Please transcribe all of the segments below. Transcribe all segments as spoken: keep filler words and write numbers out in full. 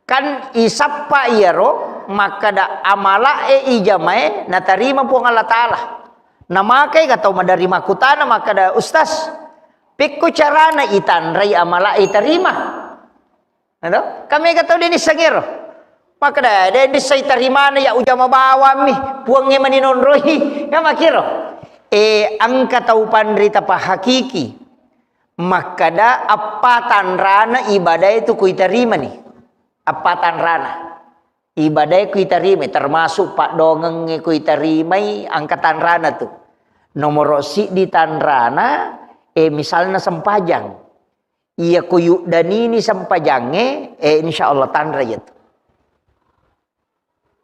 Kan isappa iyaro makkada amala'e ijamae natarima Puang Allah Ta'ala. Namakai ga tau maderri makkutana makkada, "Ustaz, pekko carana itanrai amala'e itarima?" Ado? Kamega tau de nissengero. Makkada, "De nissai tarimana ya ujama bawammi, Puangnge mani nonroi." Kan makkiro. E, engka tau panrita pahakiki. Makkada appa tanrana ibadae tu kuitarimani. Appa tanrana. Ibadae kuitarimai, termasuk paddoangengnge kuitarimai, engka tanrana tu. Nomoro siddi tanrana, e, misalna sempajang. Iya ko yuddanini sempajangnge, e, insya Allah tanra iya tu.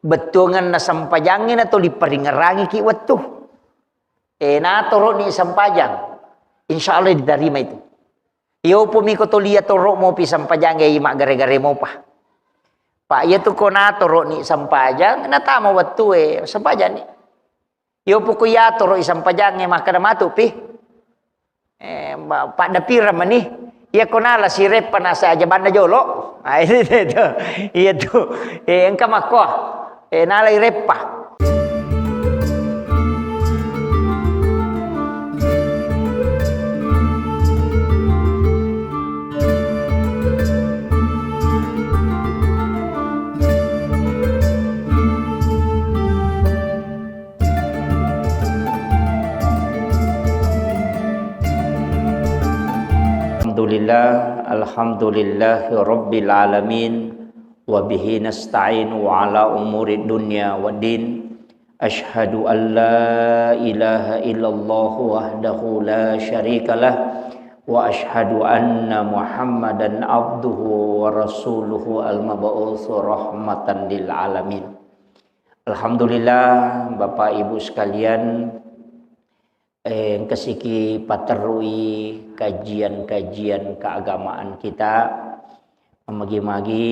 Bettuangenna sempajangnge na toli paringerangiki wettu. E, natoro'ni sempajang. Insya Allah diterima itu. Iyo pumi ko tolia toro mopi sempajang, e, maggare-gare mopa. Pak, iya tu ko natoro'ni sempajang, natama wettu, e, sempajang ni. Iyo poko yatoro'i sempajangnge makkada matu pi. E, ma-, paddapireng mani. Iya ko nala sireppa nasa aja banna jolo. Ah, itu, itu. Iya tu. E, engka makko. E, nalai reppa. Alhamdulillah, alhamdulillahi rabbil alamin, wa bihi nasta'inu ala umuri dunya waddin. Asyhadu an la ilaha illallah wahdahu la syarikalah, wa asyhadu anna Muhammadan abduhu wa rasuluhu al-mab'usu rahmatan lil alamin. Alhamdulillah, Bapak Ibu sekalian, eh, engkasiki paterrui kajian-kajian keagamaan kita. Magi-magi,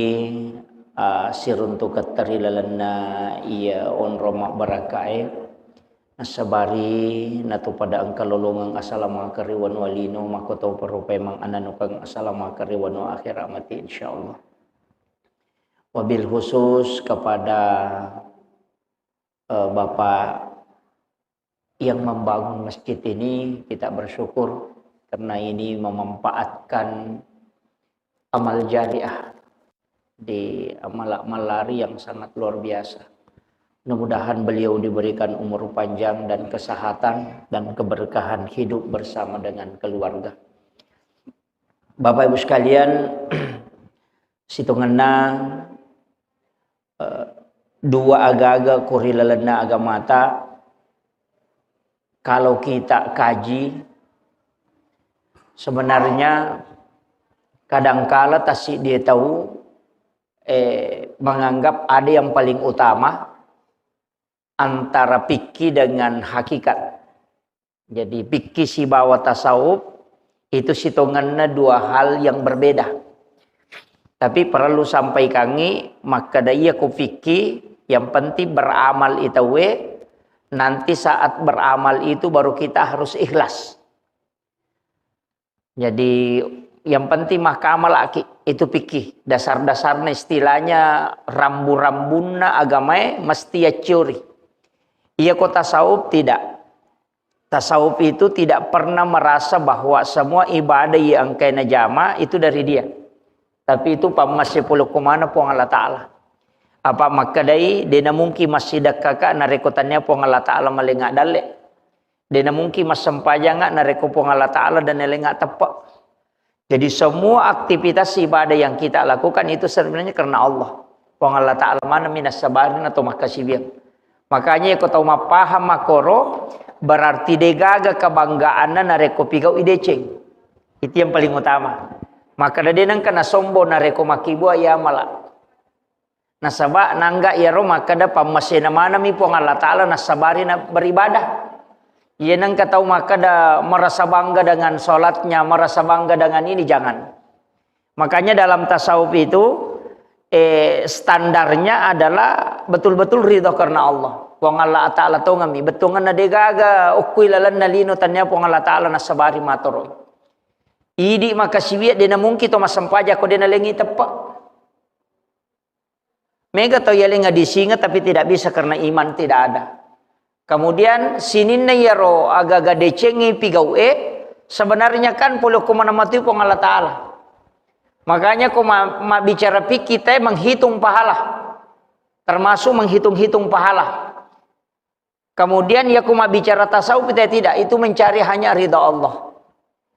ah, siruntuketta ri lalenna iya onrong mabbarakae, nassabari natu pada engka lolongeng asalamakeng ri wanua lino, makkotoparo paimeng annanukeng asalamakeng ri wanua akhirat mati, insyaallah. Wabil khusus kepada, eh, Bapak yang membangun masjid ini, kita bersyukur karena ini memanfaatkan amal jariah di amal-amal lari yang sangat luar biasa. Mudah-mudahan beliau diberikan umur panjang dan kesehatan dan keberkahan hidup bersama dengan keluarga. Bapak Ibu sekalian, sitongenna, eh, dua agaga ko ri lalenna agamata, kalau kita kaji, sebenarnya kadangkala tassiddi tau, eh, menganggap ada yang paling utama antara fikih dengan hakikat. Jadi, fikih sibawa tasawuf itu sitongenna dua hal yang berbeda. Tapi perlu sampaikangi, makkeda iya ko fikih, yang penting beramal itaue, nanti saat beramal itu baru kita harus ikhlas. Jadi, yang penting makkamalaki, itu fikih. Dasar-dasarna, istilahnya rambu-rambunna agamae mesti yacciori. Iya ko tasawuf tidak. Tasawuf itu tidak pernah merasa bahwa semua ibadah yang engkae najama itu dari dia. Tapi itu pammase pole ko maneng Puang Allah Ta'ala. Apa makkedai, de namungkin massidekkaka narekko tania Puang Allah Ta'ala malenga dalle. De namungkin massempajanga narekko Puang Allah Ta'ala de nalenga teppe. Jadi, semua aktivitas ibadah yang kita lakukan itu sebenarnya karena Allah. Puang Allah Ta'ala maneng mi nassabari na to makkasiwiang. Makanya, ko tau mappahang makkoro, berarti degaga kebanggaanna narekko pigau'i deceng. Itu yang paling utama. Makkeda de nengka nasombong narekko makkibua iya mala. Nasaba nangga iyaro makkeda pammasena manami Puang Allah Ta'ala nassabari na beribadah. Iya nengka tau makkeda merasa bangga dengan sholatnya, merasa bangga dengan ini, jangan. Makanya dalam tasawuf itu, eh, standarnya adalah betul-betul ridho karena Allah. Puang Allah Ta'ala tongami, bettuanna degaga okkui lalenna lino tania Puang Allah Ta'ala nassabari matoroi. Idi makkasiwiang de namungkin to massempajang ko de nalengi teppe. Mega tau yalenga disinga tapi tidak bisa karena iman tidak ada. Kemudian sininna iyaro agaga decengngi pigau'e, sebenarnya kan pole ko maneng matui Puang Allah Ta'ala. Makanya ko ma-, mabbicara fikih te menghitung pahala. Termasuk menghitung-hitung pahala. Kemudian ya ko mabbicara tasawuf te tidak, itu mencari hanya ridha Allah.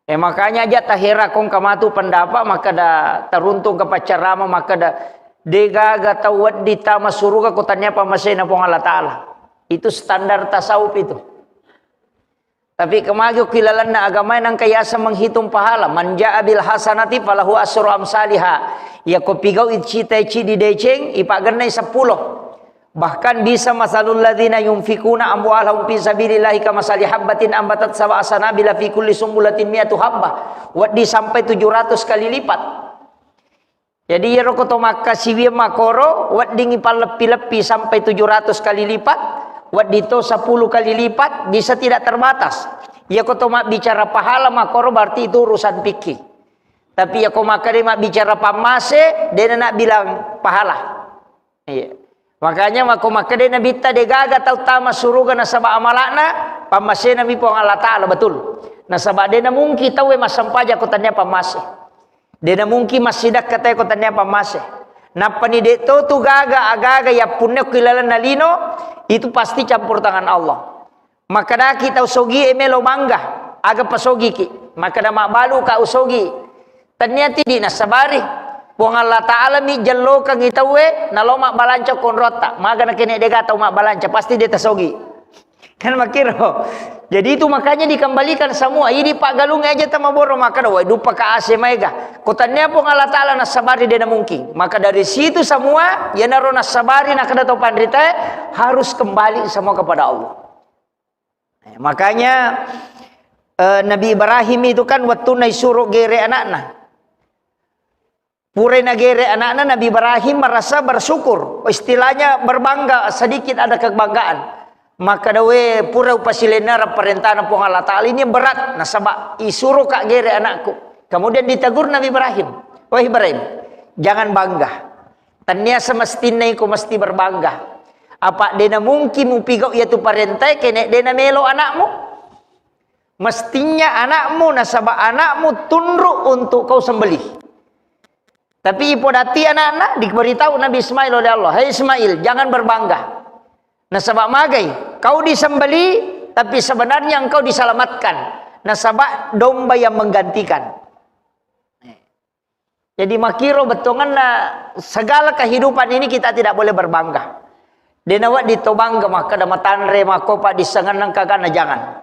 Eh, makanya aja tahera kong kamatu pendapat, maka da taruntung ke paccarama, maka da degaga tau wedding tama suruga ko tania pammasena Puang Allah Ta'ala. Itu standar tasawuf itu. Tapi kemagi ki lalenna agama nangka yasa menghitung pahala. Man ja'a bil hasanati falahu asru amsaliha. Ya ko pigau icita cidi deceng, ipagennai sepuluh. Bahkan bisa masalul ladzina yunfikuna amwalahum fi sabilillahi kamasali habbatin ambatat sab'a sanabila fi kulli sumbulatin mi'atu habbah. Weddi sampai tujuh ratus kali lipat. Jadi iyaro ko to makkasiwiang makoro, weddingi palleppi-leppi sampai tujuh ratus kali lipat, weddi to sepuluh kali lipat, bisa tidak terbatas. Iya ko to mabbicara pahala makoro berarti itu urusan fikih. Tapi iya ko makkeda mabbicara pammase, dena nak bilang pahala. Iya. Makanya mako makkeda Nabitta degaga tau tama suruga nasaba amalakna, pammasena mi Puang Allah Ta'ala, betul. Nasaba dena mungkin tauwe massempajang ko tania pammase. Dena mungkin massidakka tauwe ko tania pammase. Nappani de to tu gaga agaga yappunna ki lalenna lino, itu pasti campur tangan Allah. Makkedaki tau sogie melo bangga, aga pasogiki? Makkeda mabbalu ka usogi. Tania tidi nasabari. Puang Allah Ta'ala mi jellokangi tauwe, nalo mabbalanca konrotta. Maga nakene dega tau mabbalanca, pasti de tasogi. Kan makiro. Jadi itu makanya dikembalikan semua. Ini paggalung aja tamaboro makkeda, wai dupa ka ase maega. Ko tania Puang Allah Ta'ala nasabari dena mungkin. Maka dari situ semua, yanaro nasabari nakkeda to panritae, harus kembali semua kepada Allah. Eh, makanya, eh, Nabi Ibrahim itu kan wettunna isuro gere anakna. Purai nagere anakna, Nabi Ibrahim merasa bersyukur. Istilahnya berbangga, sedikit ada kebanggaan. Maka dawe pura upasilenna parentana Puang Allah Ta'ala ini berat. Nasaba isuro ka gere anakku. Kemudian ditegur Nabi Ibrahim. Wahai Ibrahim, jangan bangga. Tania semestinna iko mesti berbangga. Apa dena mungkin mupigau iya tu parentae kene dena melo anakmu? Mestinya anakmu, nasaba anakmu tunduk untuk kau sembelih. Tapi ipodati anakna, diberitahu Nabi Ismail oleh Allah, "Hai Ismail, jangan berbangga. Nasaba magai, kau disembelih, tapi sebenarnya engkau diselamatkan. Nasaba domba yang menggantikan." Jadi makiro bettuanna segala kehidupan ini kita tidak boleh berbangga. Dena wedding to bangga makkeda matanre makkopa dissengenna kagana, jangan.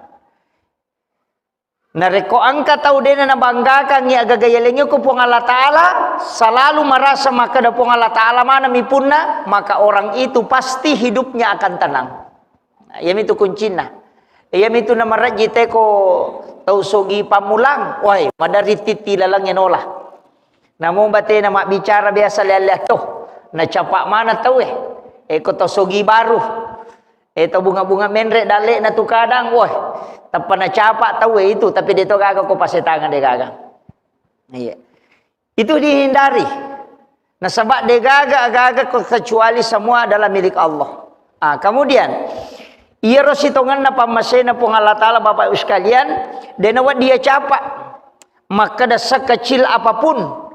Narekko engka tau dena nabanggakangngi agaga yalengnge ko Puang Allah Ta'ala, selalu merasa makkeda Puang Allah Ta'ala maneng mi punna, maka orang itu pasti hidupnya akan tenang. Nah, iyamitu kuncinna. Iyamitu namarejji teko tau sogi pammulang, wai, maderri titti lalengnge nola. Namo batena mabbicara biasa lea-lea to, nacapa mana tauwe. Eko tau sogi baru. E, tau bunga-bunga menre dalle'na tu kadang, woi, tappa nacapa tauwe itu, tapi de to gaga ko pasetangeng de gaga. Iya. Itu dihindari. Nasaba de gaga aga-aga ko kecuali semua adalah milik Allah. Ah, kemudian, iyaro sitongenna pammasena Puang Allah Ta'ala, Bapak Ibu sekalian, de nawedding iya capa. Makkeda sekecil apapun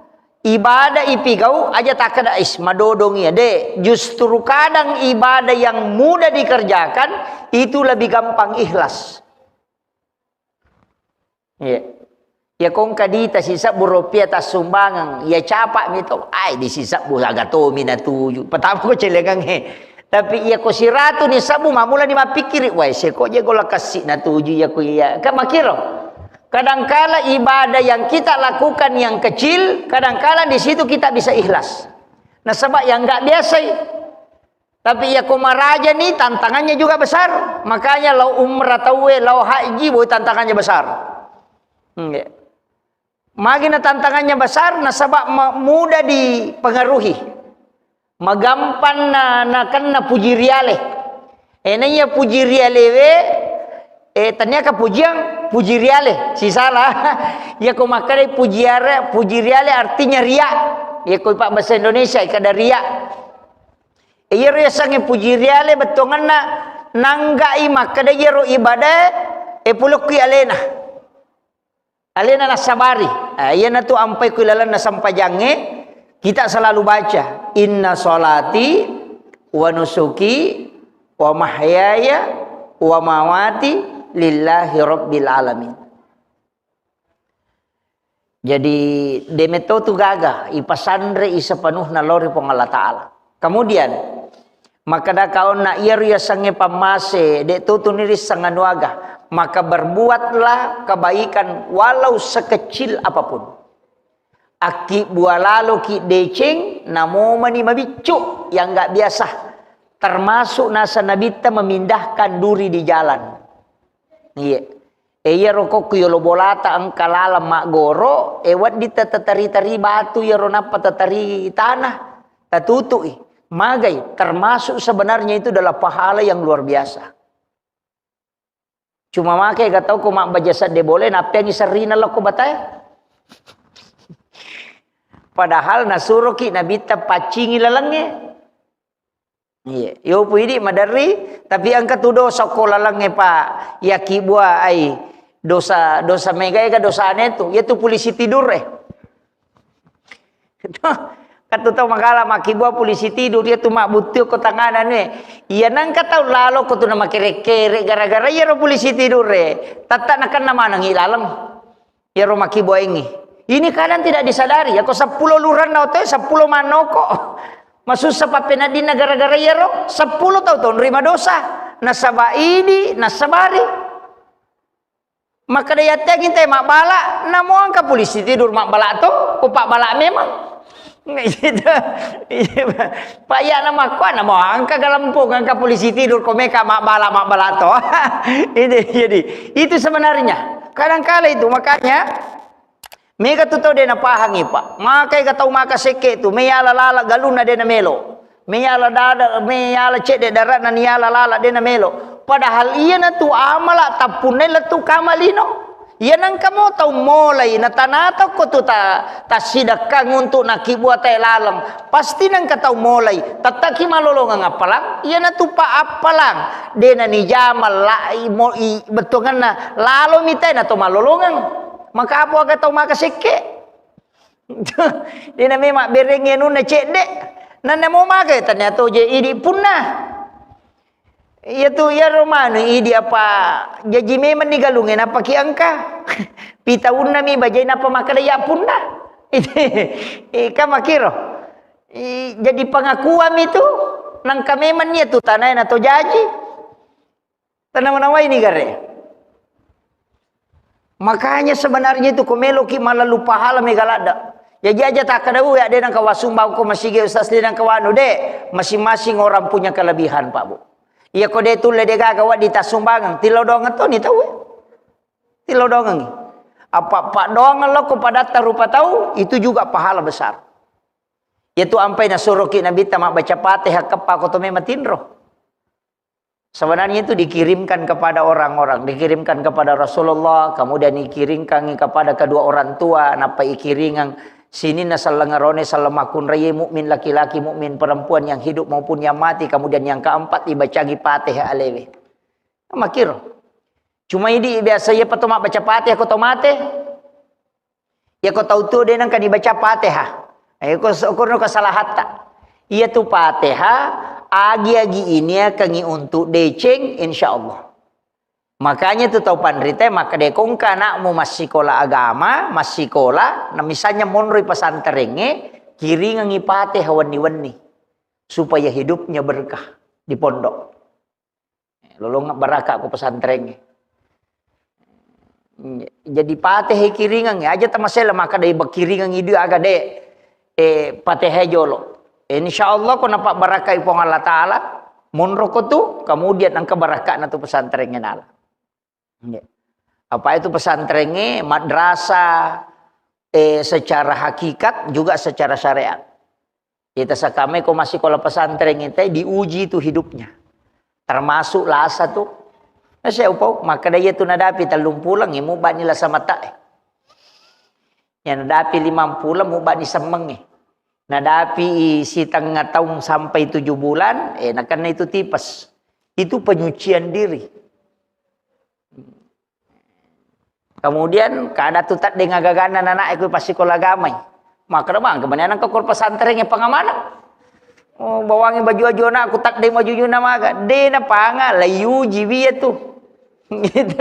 ibadah ipigau, aja takkeda, "Is, madodong iya." De, justru kadang ibadah yang mudah dikerjakan itu lebih gampang ikhlas. Iya. Ya kong kadita sisebbu rupiah tassumbangeng, ya capa mi to, ai di sisebbu aga tomi natuju. Pertama ko celengang he. Tapi iya ko siratu ni sebbu, mamula ni mappikkiri, wai, seko je gola kassi natuju iya ko iya. Kan makiro. Kadangkala ibadah yang kita lakukan yang kecil, kadangkala di situ kita bisa ikhlas. Nasaba yang nggak biasa i. Tapi iya ko maraja ni tantangannya juga besar. Makanya lao umrah tauwe, lao haji, boy tantangannya besar. Nggih. Magi na tantangannya besar, nasaba ma-, mudah dipengaruhi. Magampang na, nakenna puji riale. E, naiya puji rialewe, e, tania ka pujiang, puji riale. Sisala. Iya ko makkedai puji are-, puji riale artinya ria. Iya ko ipa bahasa Indonesia, kada ria. Iyaro yasengnge puji riale bettuangenna nanggai makkeda iyaro ibadah e pulokki alena. Alena nassabari. Eh, iyanatu ampai ku ilalenna sempajangnge, kita selalu baca, "Inna sholati wa nusuki wa mahyaya wa mamati lillahi rabbil alamin." Jadi, de metto tu gaga, ipasanre i sepenuhna lao ri Puang Allah Ta'ala. Kemudian, makkeda kaonna iyaro yasengnge pammase, de to tuni risseng anu aga, maka berbuatlah kebaikan walau sekecil apapun. Akkibbua laloki deceng, namomani mabiccu yang nggak biasa. Termasuk nasa Nabitta memindahkan duri di jalan. Iya. E, iyaro kokku yolo bolata engka laleng maggoro, e, wedding ta-, tatari-tari batu iyaro nappa tatari tanah, tatutui. Magai, termasuk sebenarnya itu adalah pahala yang luar biasa. Cuma make ga tau ko mabbaja sedde bole, nappeangi serrina lokko batae. Padahal nasuroki Nabitta paccingi lalengnge. Iya, yo pu idi maderri, tapi engka tu dosa ko lalengnge, Pak. Yakkibua ai dosa, dosa mega ega dosane tu, yaitu polisi tidur e. Katu tau magala makkibua polisi tidur, yaitu mabbuttu ko tangana ne. Iya nangka tau lalo ko tu namakere-kere gara-gara iyaro polisi tidur e. Tatta nakenna manengi laleng. Iyaro makkibuaengngi. Ini kadang tidak disadari, yako seppulo luranna otoe, seppulo mannoko. Masussa pappeneddinna gara-gara iyaro, seppulo tau tonrima dosa. Nasaba idi, nasabari. Makkeda yatteangngi te mabbala, namo engka polisi tidur mabbala to, ko pabbala memang. Gitu. Pak, iya, namakkuana mau engka galempung, engka polisi tidur, ko meka mabbala, mabbala to. Itu, jadi, itu sebenarnya. Kadangkala itu, makanya, mega tu tau de napahangi, Pak. Makai ga tau maka sekke tu, meyala lala galunna de namelo. Meyala dada, meyala cedde darana niyala lala de namelo. Padahal iya na tu amala tappunnai lettu kamalino. Iya nengka mo tau molai, na tanatokko tu ta-, tassidekkang untuk nakkibua tae laleng. Pasti nengka tau molai, tettaki malolongeng appalang, iya na tu pa appalang. De na nijama la-, i-, mo-, i-, bettuangenna, lalo mi tae na to malolongeng. Maka apa aga tau maka sekke? De na memang bereng anunna cedde. Nanna mo maka tania to je idi punna. Iya tu, iyaro manu idi apa jaji memang ni galungnge napaki engka. Pitaunna mi bajai napa makkeda ya punna. Ika makiro. I, jadi pengakuan itu nangka memang ni tu tanai na to jaji. Tanawa-nawai ni gare. Makanya sebenarnya itu ko meloki malallu pahala mega ladde. Jaji aja takkeda, "Uwe, de nengka wasumbang ko masigi ustaz, de nengka wanu." De, masing-masing orang punya kelebihan, Pak Bu. Iya ko de tulle de gaga waddi tassumbangeng, tillau doangeng toni tau. Tillau doangengi. Apa, apa doangeng lo ko padatta rupa tau, itu juga pahala besar. Yaitu ampai nasuroki Nabitta mabbaca Fatihah keppa ko to memang tinro. Sebenarnya itu dikirimkan kepada orang-orang, dikirimkan kepada Rasulullah, kemudian dikirimkan kepada kedua orang tua, nappa ikiringang sininna selleng arone, selleng makkunraie, mukmin laki-laki, mukmin perempuan yang hidup maupun yang mati, kemudian yang keempat dibacangi Fatihah alewe. Makiro. Cuma idi biasa iya pato mabbaca Fatihah ko to mate. Yako tau tuo de nengka dibaca Fatihah. Eh, ko, ukurno kesalahatta. Iya tu Fatihah, agi-agi ini akan untuk deceng, insya Allah. Makanya tu tau panrita, maka de kongka anakmu massikola agama, massikola, na misalnya monroi pesantrengnge, kiringangi Fatihah wenni-wenni. Supaya hidupnya berkah di pondok. Lolongeng baraka ko pesantrengnge. Jadi Fatihah kiringang, aja tamasela maka dai bakiringang idu aga de, eh, Fatihah jolo. Insya Allah ko napabarakai Puang Allah Ta'ala, monro ko tu, kemudian engka barakana tu pesantrengnge nala. Apa itu pesantrengnge, madrasah, eh, secara hakikat juga secara syariat. Ita sakame ko massikola pesantren ita diuji tu hidupnya. Termasuk lasa tu. Nasa upau, maka dia tu nadapi tellung pulang, eh, mubani lasa mata, eh. Ya nadapi limang pulang, mubani semeng, eh. Nadapi sitengah tahun sampai tujuh bulan, eh, nakenna itu tipes. Itu penyucian diri. Kemudian kada tu tadde ngagaganna anak ku passikola agamai. Maka bang, kemudian ke kor pesantren yang pengamanah. Oh, bawangi baju-baju anakku, tadde baju-baju na maga. De na panga, la yuji wi tu. Gitu.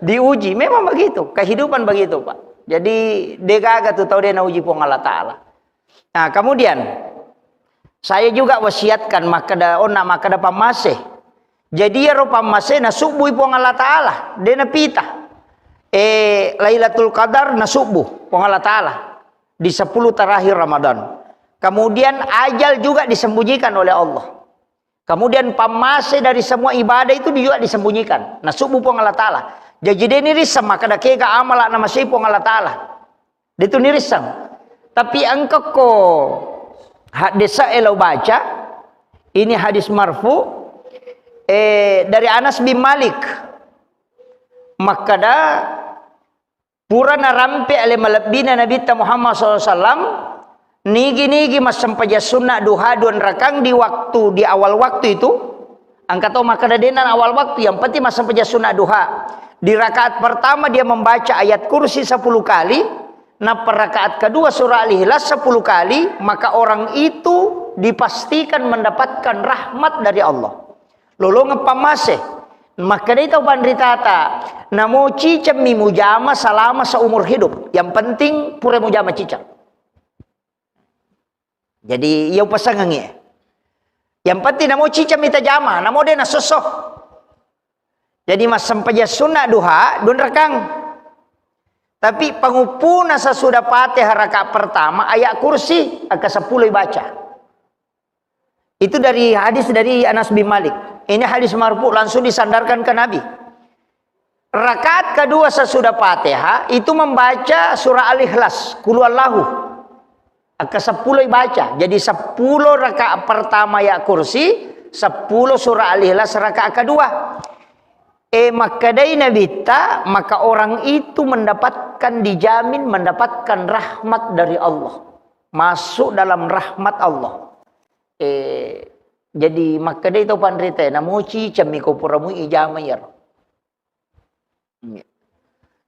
Diuji. Memang begitu. Kehidupan begitu, Pak. Jadi, de gaga tu tau de na uji Puang Allah Ta'ala. Nah, kemudian saya juga wasiatkan makkeda, onna makkeda pammase. Jadi iyaro pammase nasubbui Puang Allah Ta'ala, de napita. Eh, Lailatul Qadar nasubbu Puang Allah Ta'ala di sepuluh terakhir Ramadan. Kemudian ajal juga disembunyikan oleh Allah. Kemudian pammase dari semua ibadah itu juga disembunyikan. Nasubbu Puang Allah Ta'ala. Jadi de nirisseng makkeda kega amala namasei Puang Allah Ta'ala. De tu nirisseng. Tapi engka ko haddese'e lao baca, ini hadis marfu, eh, dari Anas bin Malik. Makkeda, pura narampe ale malebbina Nabitta Muhammad sallallahu alaihi wasallam, nigi-nigi massempajang sunna duha dua rakang di waktu, di awal waktu itu, engka tau makkeda de'na awal waktu, yang penting massempajang sunna duha. Di rakaat pertama dia membaca ayat kursi sepuluh kali, nappa rakaat kedua surah Al-Ikhlas sepuluh kali, maka orang itu dipastikan mendapatkan rahmat dari Allah. Lolongeng pammase. Makkedai tau panritata, namo cicemmi mujama selama seumur hidup. Yang penting pura mujama ciceng. Jadi, iya upasengengngi. Yang penting namo cicemmi tajama, namo de nasosso. Jadi, massempajang sunna duha, dua rakang. Tapi panguppuna sesudah Fatihah rakaat pertama, ayat kursi, angka sepuluh baca. Itu dari hadis dari Anas bin Malik. Ini hadis marfu langsung disandarkan ke Nabi. Rakaat kedua sesudah Fatihah itu membaca surah Al-Ikhlas, Qul Huwallahu. Angka sepuluh baca. Jadi sepuluh rakaat pertama ayat kursi, sepuluh surah Al-Ikhlas rakaat kedua. Eh, makkedai Nabitta, maka orang itu mendapatkan, dijamin mendapatkan rahmat dari Allah. Masuk dalam rahmat Allah. Eh, jadi makkedai tau panrita, namo cicemmi ko pura mui ijama iyaro.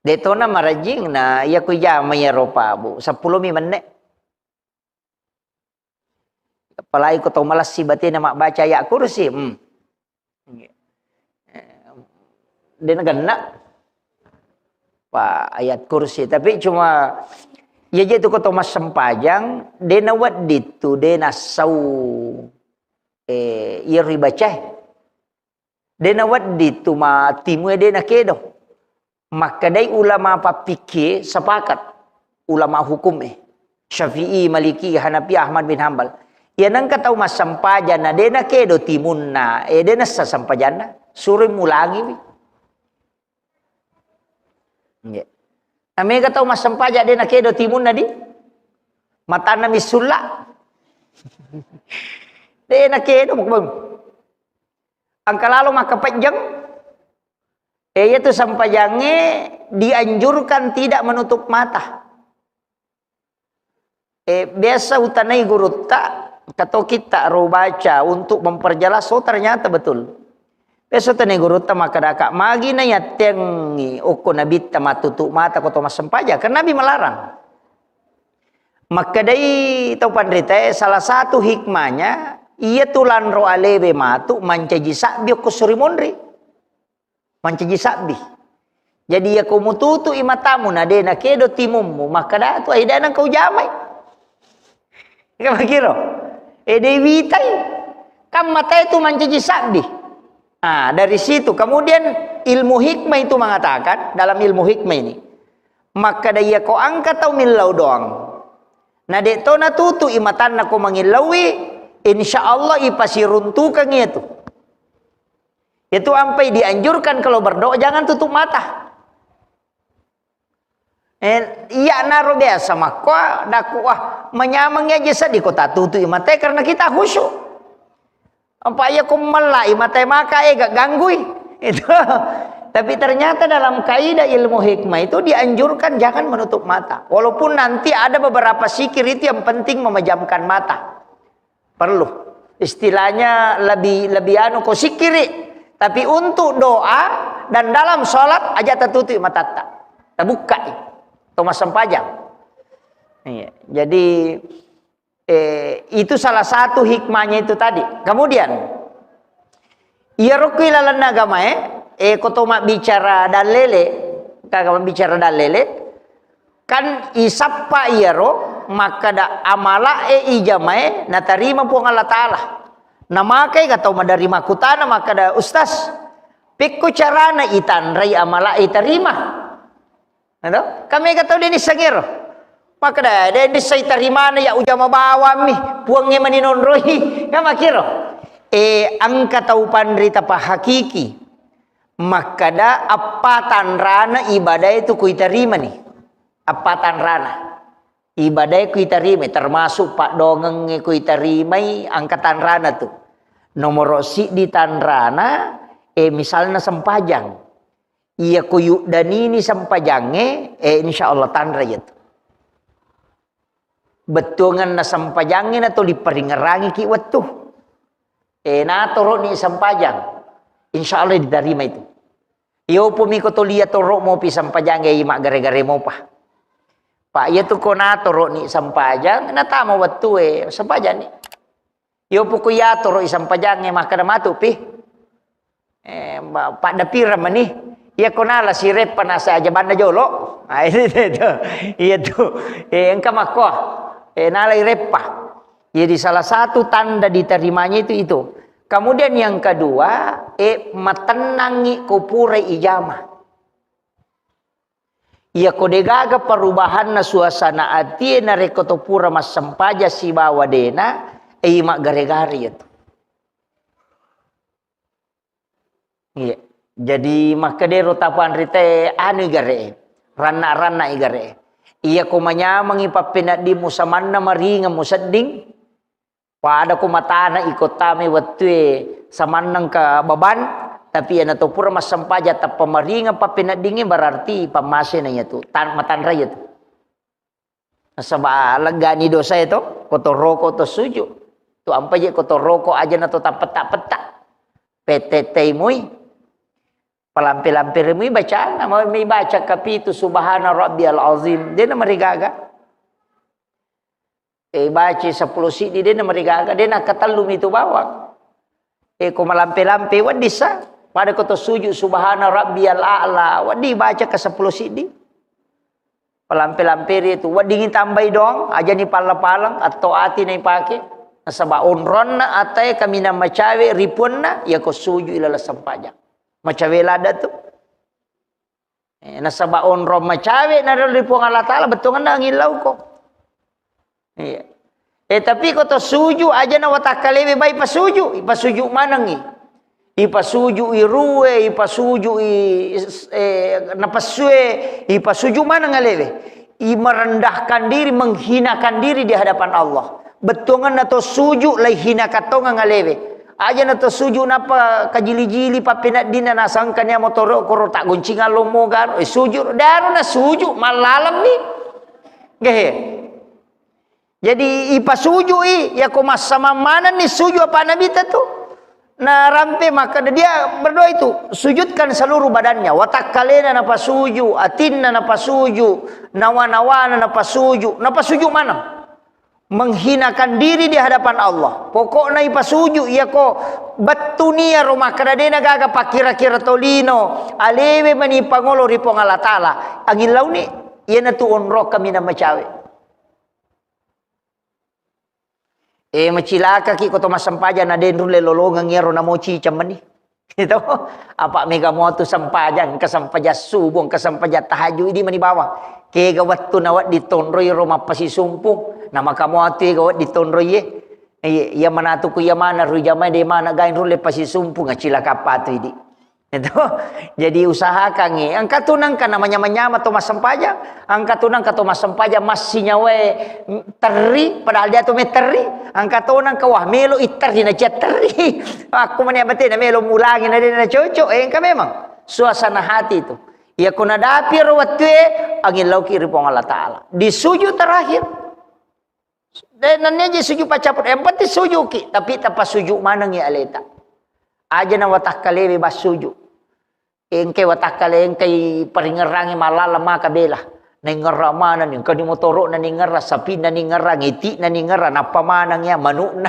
De tona marajing na iya ko ijama iyaro, Pak, Bu. Sepuluh mi menne. Apalagi ko tau malessi batena mabbaca ayat kursi. Hmm. De nagenna. Pak, ayat kursi. Tapi cuma, iya je tu ko tau massempajang, de nawedding tu, de nassau, eh, iyaro ibacae. De nawedding tu ma timue de nakedo. Makkedai ulama pappikie sepakat, ulama hukum eh, Syafi'i, Maliki, Hanafi, Ahmad bin Hambal. Iya nengka tau massempajang na de nakedo timunna, eh, de nessa sempajanna, suroi mulangiwi. Nggih. Na mega tau massempajang de nakedo timunna di matanna missulla. De nakedo mukbang. Angka lalo makkapejjeng, eh, iyatu sempajangnge dianjurkan tidak menutup mata. Eh, biasa utanai gurutta, katokitta ro baca untuk memperjelas, oh, ternyata betul. Biasa utanai gurutta makkadaka, magi na yattengi okko nabitta matutup mata ko to massempajang, karena Nabi melarang. Makkedai tau panritae, salah satu hikmahnya, iya tu lanro alewe matu mancaji sabbi okko suri monri. Mancaji sabbi. Jadi, iya ko mututu'i matamu, na de nakedo timummu, makkada tu, "Ai, de nengka ujamai." Iya makiro. Eh, de witai. Kan matae tu mancaji sabbi. Ah, dari situ. Kemudian ilmu hikmah itu mengatakan, dalam ilmu hikmah ini, makkada iya ko engka tau millau doang, na de to natutu'i matanna ko mangillaui, insya Allah ipasiruntukang iya tu. Itu ampai dianjurkan kalau berdoa jangan tutup mata. Eh, iya naro biasa makko daku, wah, manyameng aja sedih ko tatutu'i matae karena kita khusyuk. Apa iya ko mellai matae maka, eh, gak ganggui. Itu. Tapi ternyata dalam kaidah ilmu hikmah itu dianjurkan jangan menutup mata. Walaupun nanti ada beberapa zikir itu yang penting memejamkan mata. Perlu. Istilahnya lebih, lebih anu ko zikiri. Tapi untuk doa dan dalam sholat aja tertutup matatta. Terbuka. Atau massempajang. Iya. Jadi, Eh, itu salah satu hikmahnya itu tadi. Kemudian, iyaro ku ilalenna agamae, eh, ko to mabbicara dalele, kaga mabbicara dalele, kan isappa iyaro makkada amala e ijamae natarima Puang Allah Ta'ala. Namakai ka tau maderri makkutana makkada, "Ustaz, pekko carana itanrai amala e tarima?" Ado? Kami ga tau deni sangero. Makkada, "De, de sai tarimana ya ujama bawammi, Puangnge mani nonroi." Kan makkiro. Eh, engka tau panrita pahakiki. Makkada, appa tanrana ibadah itu kuitarimani. Appa tanrana. Ibadah kuitarimai, termasuk paddoangengnge kuitarimai, engka tanrana tu. Nomoro siddi tanrana, eh, misalna sempajang. Iya ko yuddanini sempajangnge, eh, insya Allah tanra iyatu. Bettuanganna sempajangnge na tuli paringerangiki wettu. Eh, natoro'ni sempajang, insya Allah diterima itu. Iyo pumi ko tolia toro mopi sempajangnge, i maggare-gare mopa. Pak, iyatu ko natoro'ni sempajang, natama wettu e sempajanni. Iyo poko yatoro i sempajangnge makkada matu pi. Eh, ba-, paddapireng mani. Iya ko nala sireppa nasa aja banna jolo. Ah, itu, itu. Iya tu. Eh, engka makko. Eh, nala ireppa. Jadi salah satu tanda diterimanya itu, itu. Kemudian yang kedua, eh, matennangi ko pura ijama. Iya ko degaga perubahanna suasana atie narekko to pura massempajang sibawa dena, eh, maggare-gare iyatu. Iya. Jadi makkedero tapanrite anu igare, ranna-ranna igare. Iya ko manyamengi pappeneddimmu samanna maringeng musedding, pada ko matana iko tame wettue samanneng ke beban, tapi iyana to pura massempajang tappa maringeng pappeneddingnge berarti pammasena iyatu, tan-, matanra iyatu. Nasaba leggani dosae to, ko to roko to suju. Tu ampa je ko to roko aja na to tappetta-petta. Petettei mui. Palampe-lampe mui bacana, mau mi baca kapitu subhana rabbiyal azim. Dena marigaga. Eh, baca seppulo siddi dena marigaga, dena katellu mitu bawang. Eh, ko malampe-lampe wedding sa. Pada ko to suju subhana rabbiyal a'la, wedding baca ke seppulo siddi. Palampe-lampe ri tu, weddingi tambai doang, ajani palla-paleng, atau ati na ipake. Nasaba onronna atae kaminang macawe ripuanna, iya ko suju ilala sempajang. Macawe lada tu. Eh, nasaba onrong macawe na ri Puang Allah Ta'ala, bettuanna angillauko. Iya. Eh, tapi ko to suju aja na watakkalewe bai pasuju, ipasuju manengi. Ipasuju i rue, ipasuju i, eh, napessue, ipasuju maneng alewe. I merendahkan diri, menghinakan diri di hadapan Allah. Bettuanna to suju lai hinakan tongeng alewe. Aja na to suju napa kajili-jili pappeneddinna nasangka nia motoro koro tak goncingan lomo garo, eh, suju, daro na suju, mallalemmi. Gehe. Jadi ipasujui, yako massamang manenni suju apa Nabi ta tu. Narampe maka dia berdoa itu, sujudkan seluruh badannya, watakkalena napasuju, atinna napasuju, nawa-nawana napasuju, napasuju maneng. Menghinakan diri di hadapan Allah. Pokokna ipasuju, yako bettunia ro makkeda dena gaga pakkira-kira tolino, alewe mani pangolo ri Puang Allah Ta'ala. Angin launi, iyanatu onrokka mina macawe. Eh, macilakaki ko to massempajang na de' nulle lolongeng iyaro namoci cemmeni. Itu, apa mega muatu sempajang, engka sempajang subuh, engka sempajang tahajud, idi mani bawang. Kega wettu na wedding tonroi ro mappasisumpung, na maka muatu ega wedding tonroi e. Iya, iya manatu ku iya mana ru jamae de' mana gain rulle pasisumpung, acilaka patu idi. Itu. Jadi usahakangngi. Engka tu nengka namanya-manyama to massempajang. Engka tu nengka to massempajang massinyawae terri, padahal dia tu me terri. Engka tu nengka wah melo i terri na cia terri. Aku mani abate na melo mulangi na de' na cocok. Eh, engka memang. Suasana hati itu. Iya ko nadapi ro wettue, angin lauki ri Puang Allah Ta'ala. Di sujud terakhir. De, nennia je sujud paccappuru. Yang penting sujudki, tapi tappa sujud manengngi aleta. Aja na watakkalewe bas sujud. Engkai watakkale, engkai paringerrangi mallaleng maka bela. Naingerra manenni, engkani motoro'na ningerra, sapinna ningerra, ngiti'na ningerra, nappa maneng ya manu'na,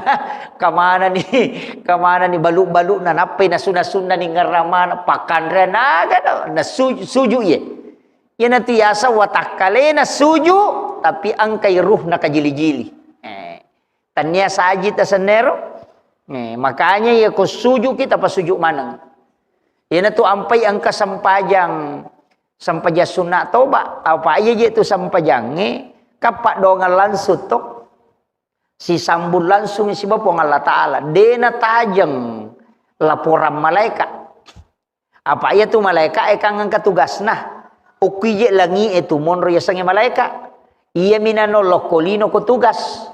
kamanani, kamanani balu-balu'na, nappai nasu-nasunna ningerra maneng, pakkanrean aga na, na suju, suju iye. Iyanatu yaseng watakkalena suju, tapi engkai ruhna kajili-jili. Eh, tennia saji tasennero. Eh, makanya iya ko sujuki tapasuju maneng. Iyanatu ampai engka sempajang, sempajang sunna toba. Apa iya je tu sempajangnge, kappa dongang langsung to. Sisambung langsung siba Puang Allah Ta'ala. De natajeng laporan malaikat. Apa iya tu malaeka'e kan engka tugasna. Okkuije langi'e tu monro yasengnge malaeka. Iyami nano lokko lino ko tugas.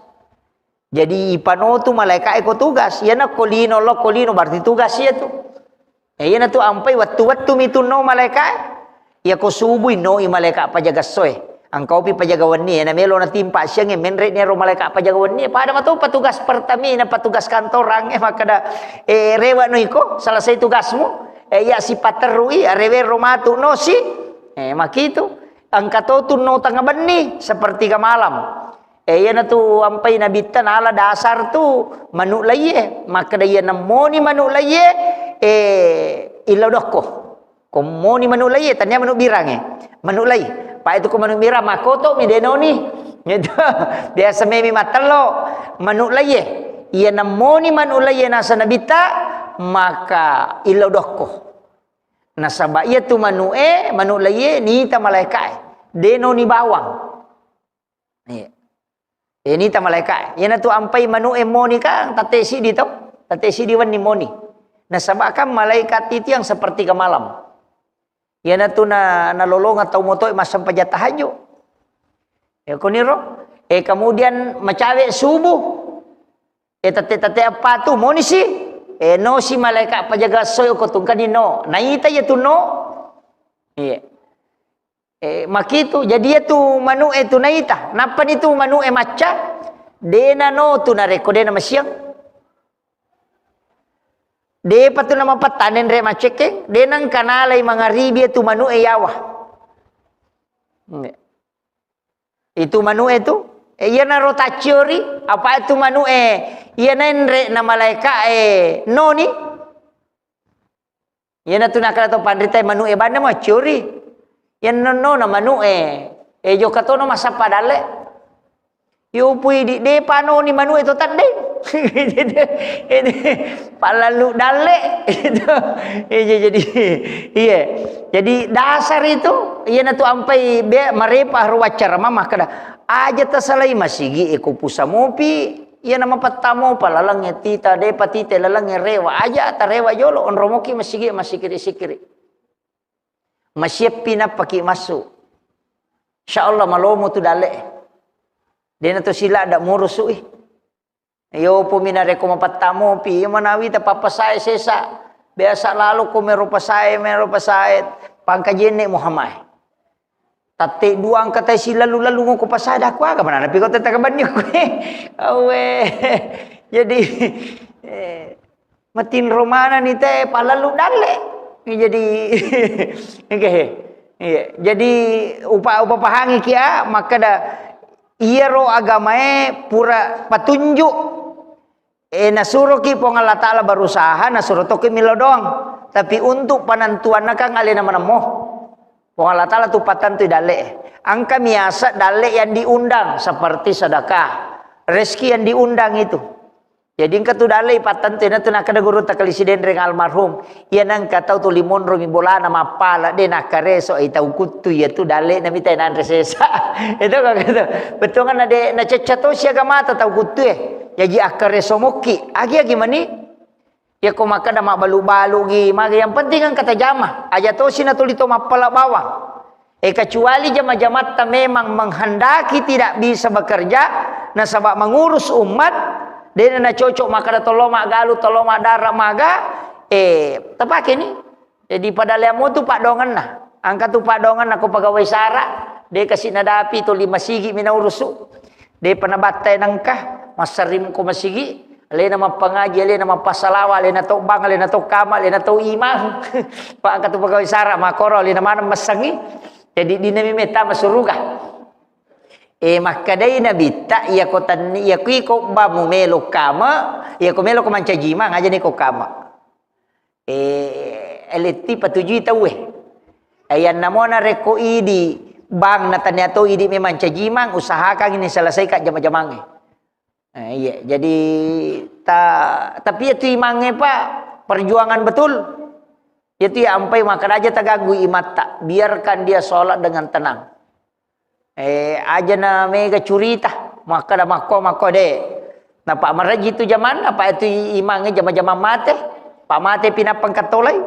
Jadi ipano tu malaeka'e ko tugas. Iyana ko lino, lokko lino berarti tugas iya tu. Eh, iyana tu ampai wettu-wettu mi tu no malaeka'e. Iya ko subui no i malaeka pajaga essoe. Engkaupi pajaga wenni, na melo natimpa siangnge, menre ni ero malaeka pajaga wenni, pada mato petugas Pertamina, petugas kantorang, eh, makkeda, eh, rewa no iko, selesai tugasmu, eh, iya sipaterrui, arewe ro matu no si, eh, makitu, engka to tu no tengnga benni, sepertiga malam. Eh, iyana tu ampai nabitta nala dasar tu manu laie, makkeda iya nemmoni manu laie, eh, illau dokko. Ko moni manu laie, tania manu birangnge. Manu lai. Pa itu ko manu birang, makoto mi denoni. Gitu. Biasa memi matello. Manu laie. Iya nemmoni manu laie nasa nabitta, maka illau dokko. Nasaba iya tu manu e, manu laie, nita malaekae. Denoni bawang. Iya. Eh, nita malaeka. Iyana tu ampai manu e moni kan, tette sidi to. Tette sidi wenni moni. Nasaba kan malaikat itu yang sepertiga malam. Iyana tu na, nalolongang tau motoe massempajang tahajud. Ya koniro. Eh, kemudian macawe subuh. Eh, tette-tette apa tu moni si. Eh, no si malaeka pajaga soyo ko tungkani no. Naita iya tu no. Iya. Eh, makitu, jadi iya tu manu e tu naita. Nappani tu manu e macca, dena no tu narekko dena masiang. Depa tu namapattanen re macekke, dena engka nalai mangaribi iya tu manu e yawa. Nge. Itu manu e tu, eh, iya naro tacciori, apa itu manu e, iya nenre na malaeka e noni. Iyana tu nakkeda to panrita e manu e banna maccuri. Iya nonno na manu e. E jokka tono massappa dalle. Yo pui di depa noni manu e to tadde. Pallalu dalle. Iya, jadi, iya. Jadi dasar itu, iyana tu ampai be marepa ro waccara mama kada. Aja tasalai masigi e ko pusa mopi. Iyana mapattamo pa lalengnge tita, depa tita lalengnge rewa. Aja tarewa jolo, onromoki masigi, massikiri-sikiri. Masieppi nappaki massu. Insya Allah malomo tu dalle. Dena to sila da murusu i. Yo pumi narekko mapattamo pi, manawi ta pappasae sesa. Biasa lalo ko mero pasae, mero pasae. Pangkajenne Muhammad. Tatte dua engka tai silalu-lalu ngoko pasada ku aga manana piko tetta kabanni ku. Awe. Jadi, eh, matinro manani te palalu dalle. Jadi, oke. Iya. Jadi, upa-, upa pahangi kia, makkeda, iyaro agamae pura patunjuk. Eh, nasuroki Puang Allah Ta'ala berusaha, nasuro toki millau doang. Tapi untuk penentuanna kan alena manemmo. Puang Allah Ta'ala tu patentui dalle. Engka miasa dalle yang diundang, seperti sedekah, rezeki yang diundang itu. Jadi engka tu dalle patentui, na tu nakkeda guru takali sidenreng almarhum. Iya nengka tau tuli monromi bolana mappala, de nakkareso, ai tau kuttu iya tu dalle na mita nanre sesa. Itu kok gitu. Betul kan, de nacecca to siaga mata tau kuttu e. Jaji akkareso mokki. Agi-agi mani. Ya ko makkeda mabbalu-balu gi, maga yang penting kan kata jama. Aja tosi na tuli to mappala bawang. Eh, kecuali jama-jamatta memang menghendaki tidak bisa bekerja, nasaba mengurus umat, dena nacocok makkeda tollo maggalu, tollo maddara maga, eh, tapake ni. Jadi padaleammu tu paddoangenna. Engka tu paddoangenna ko pegawai sara, de kasi nadapi tuli masigi mi naurusu. De pa nabattai nengka, masserring ko masigi, alena mappangaji, alena mappasalawa, alena to bank, alena to kama, alena to imang. Pa engka tu pegawai sara, makoro alena maneng messengi. Jadi dinami metta masuruga. Eh, makkedai Nabitta, iyako tenni, iyako iko ba mumelo kama, iyako melo ko mancaji imang, aja ni ko kama. Eh, L T patujui tauwe. Eh, yannamo narekko idi bang na tania to idi memang cajimang, usahakan ini selesaikan jama-jamangnge. Eh, iya, jadi ta-, tapi itu imangnge, Pak, perjuangan betul. Itu ya ampai makkeda aja tagaggu imatta, biarkan dia sholat dengan tenang. Eh, aja na mega curita, makkeda makko, makko de. Napa maraji tu jamanna, apa itu i-, imangnge jama-jamang mate, pa mate pinappa engka tolai.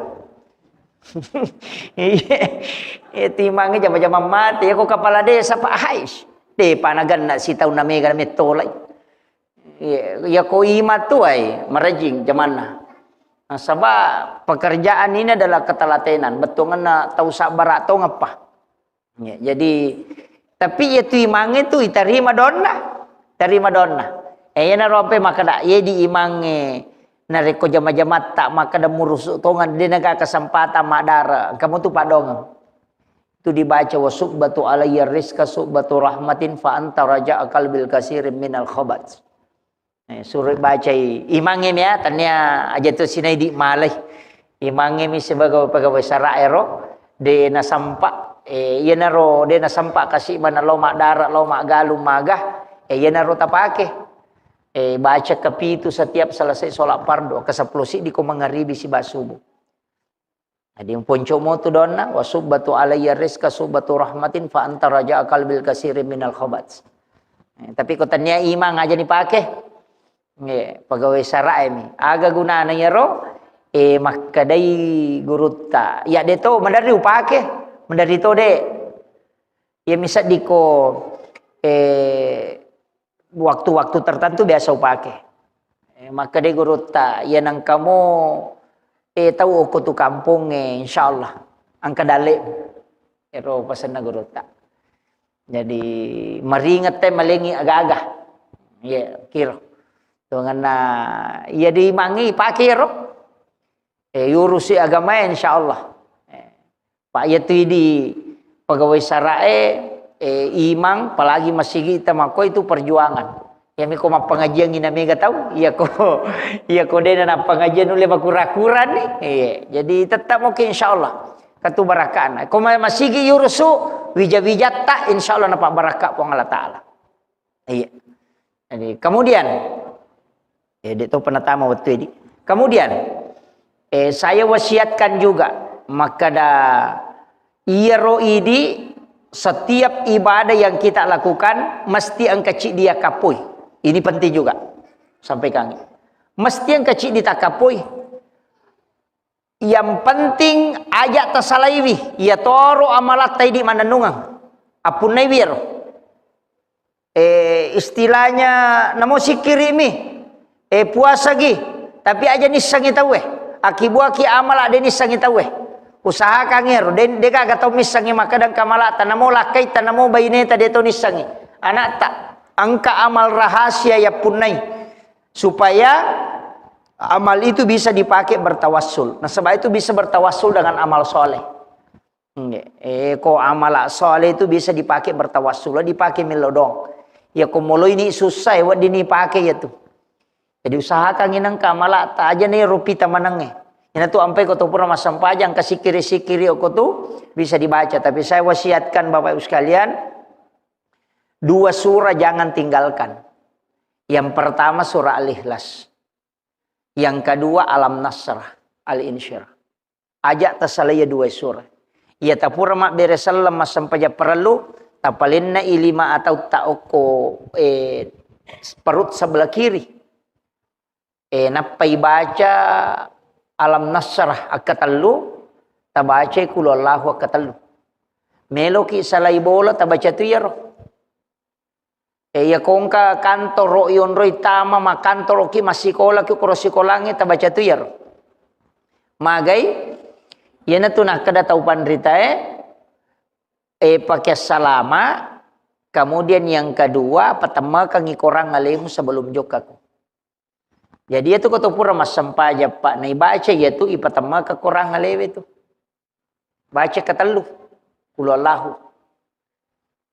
Iya, itu imangnge jama-jamang mate, ya ko kepala desa, Pak, hais. De pa naganna sitaunna mega na mettolai. Iya, ya ko imat tu ai, marajing jamanna. Nasaba pekerjaan ini adalah ketelatenan, bettuanna tau sabbara tongeppa. Ya, jadi, tapi iya tu imangnge tu itarima donna, tarima donna. Eh, iyana rompe makkeda, iya di imangnge narekko jama-jamatta makkeda murusu tongan, de naga kesempatan madara, kamu tu padongeng. Itu dibaca, "Wa subbatu alayya rizqa subbatu rahmatin fa anta raja'a qalbil kasirin minal khabat." Eh, suro bacai imangnge mia, tania aja tu sinai di malai. Imangnge mi sebagai pegawai sara ero, de nasampa, eh, iyanaro de nasampa kasi mana lo madara, lo magalung maga, eh, iyanaro tapake. Eh, baca kepitu setiap selesai sholat fardu, ke sepuluh siddi ko mangaribi siba subuh. Jadi, poncomo tu donna, "Wa subbatu alayya rizqa subbatu rahmatin fa anta raja'a qalbil kasirin minal khabat." Eh, tapi ko tania imang aja dipake. Nggih, pegawai sarae mi. Aga gunana iyaro? Eh, makkedai gurutta, "Ya de to, maderri upake, maderri to de." Iya miseddiko, eh, waktu-waktu tertentu biasa upake. Eh, makkeda gurutta, "Iya nengkamo, eh, tau okko tu kampongnge, insyaallah engka dalle." Ero pasenna gurutta. Jadi maringet te malengi aga-aga. Iya, kiro. Tongenna iya dimangi pake ero. Eh, yurusi agamae, insyaallah. Eh, Pak, iya tu idi pegawai sarae, eh, imang, apalagi masigi tamakko itu perjuangan. Iya miko mappengajian ina mega tau, iya ko, iya ko dena nappengajian nulle makura-kura ni. Iya, jadi tetap mungkin insyaallah. Katu barakana. Ko ma-, masigi yurusu, wija-wijatta, insyaallah napa barakka Puang Allah Taala. Iya. Jadi, kemudian, eh, de to penatama waktu ini. Kemudian, eh, saya wasiatkan juga, makkeda iyaro idi, setiap ibadah yang kita lakukan mesti engka ciddi yakkappoi. Ini penting juga. Sampaikan. Mesti engka ciddi takkapoi. Yang penting aja tasalaiwi, iya toro amalatta idi mannennungeng. Appunnaiwi ero. Eh, istilahnya namo sikkiri'mi, eh, puasagi, tapi aja nissengi tauwe. Akibuaki amala de nissengi tauwe. Usahakan ero, de, de gaga tau missengi makkeda engka amalatta, namo lakkaitta, namo baineta de to nissengi. Anakta, engka amal rahasia yappunnai. Supaya amal itu bisa dipakai bertawassul. Nasaba itu bisa bertawassul dengan amal soleh. Nggih. Eh, ko amal soleh itu bisa dipakai bertawassul, dipakai mello doang. Ya, ko moloini susah, ya, wedding ni pakai ya tu. Jadi usahakan inang kamala ta aja nih rupi tamanange. Ina tu ampai ko tu pura massempajang, kasikiri-sikiri ko tu bisa dibaca. Tapi saya wasiatkan Bapak Ibu sekalian, dua surah jangan tinggalkan. Yang pertama surah Al-Ikhlas. Yang kedua Alam Nasrah, Al-Insyirah. Aja tasalai dua surah. Iya tapura mabbere selleng massempajang parellu, tapalenna i lima atau ta okko, eh, perut sebelah kiri. Eh, nappai baca Alam Nasrah akkatellu, tabacai Qul Huwallahu akkatellu. Meloki salai bola, tabaca tu iyaro. Eh, iya kongka kantoro ionroi tama, makkantoroki, massikolaki, koro sikolangnge, tabaca tu iyaro. Magai, Iyanatu nakkeda tau panritae, eh, pakai salama, kemudian yang kedua, patemmakangi korang alemu sebelum jokkako. Jadi, iyatu ko to pura massempajang, Pak, naibaca iyatu ipatemmaka korang alewe tu. Baca ketellu, Qul huwallahu.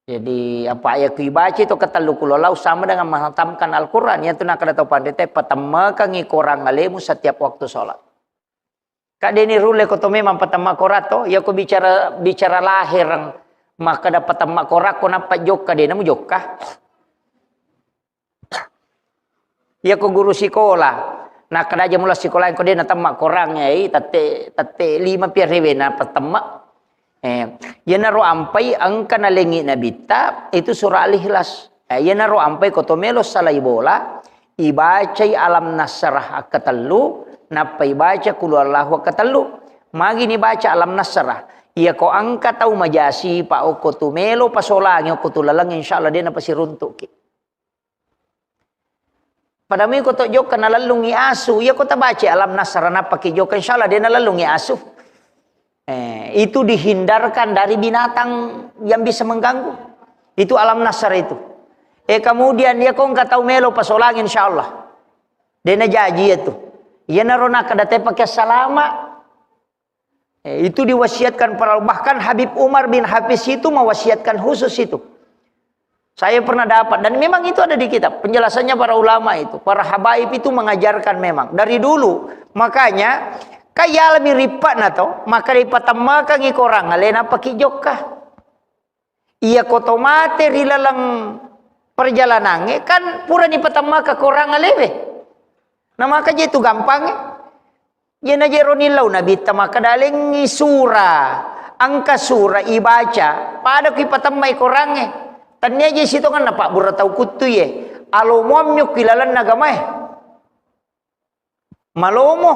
Jadi, apa aya ku ibaca itu ketellu Qul huwallahu sama dengan menghatamkan Al-Quran. Iyatu nakkeda tau panritae, patemmakangi korang alemu setiap waktu sholat. Kak, deni rulle ko to memang patemma korang to, iya ko bicara, bicara lahireng, makkeda patemma korang ko nappa jokka, dena mujokka. Iya ko guru sikola, nakkeda aja mula sikola ko dena temma korang, eh, tette, tette lima pi arewe na patemma. Eh, iyanaro ampai engka nalengi nabitta, itu surah Al-Ikhlas. Eh, iyanaro ampai ko to melo salai bola, ibacai Alam Nasrah akkatellu, nappa ibaca Qul huwallahu akkatellu. Magi nibaca Alam Nasrah? Iya ko engka tau majasi, Pak, okko tu melo pasolangi, okko tu laleng, insya Allah de napasiruntuki. Pada mui ko to jokka nalellungi asu, iya ko tabaca Alam Nasrah nappa ki jokka, insya Allah de nalellungi asu. Eh, itu dihindarkan dari binatang yang bisa mengganggu. Itu Alam Nasrah itu. Eh, kemudian iya ko engka tau melo pasolangi, insya Allah de najaji itu. Iyanaro nakkeda te pakai salama. Eh, itu diwasiatkan para, bahkan Habib Umar bin Hafiz itu mewasiatkan khusus itu. Saya pernah dapat, dan memang itu ada di kitab, penjelasannya para ulama itu, para habaib itu mengajarkan memang dari dulu. Makanya, kayalami rippa'na to, maka ripatemmakangi korang alena paki jokka. Iya ko to mate ri laleng perjalanangnge, kan purani patemmaka korang alewe. Na maka je tu gampangnge. Iyana je ro nillau nabitta makkeda lengngi sura, engka sura ibaca, pada ku ipatemmai korangnge. Tennia je sitongenna pabbura tau kuttuie. Alomoammi okki lalenna agamae. Malomo.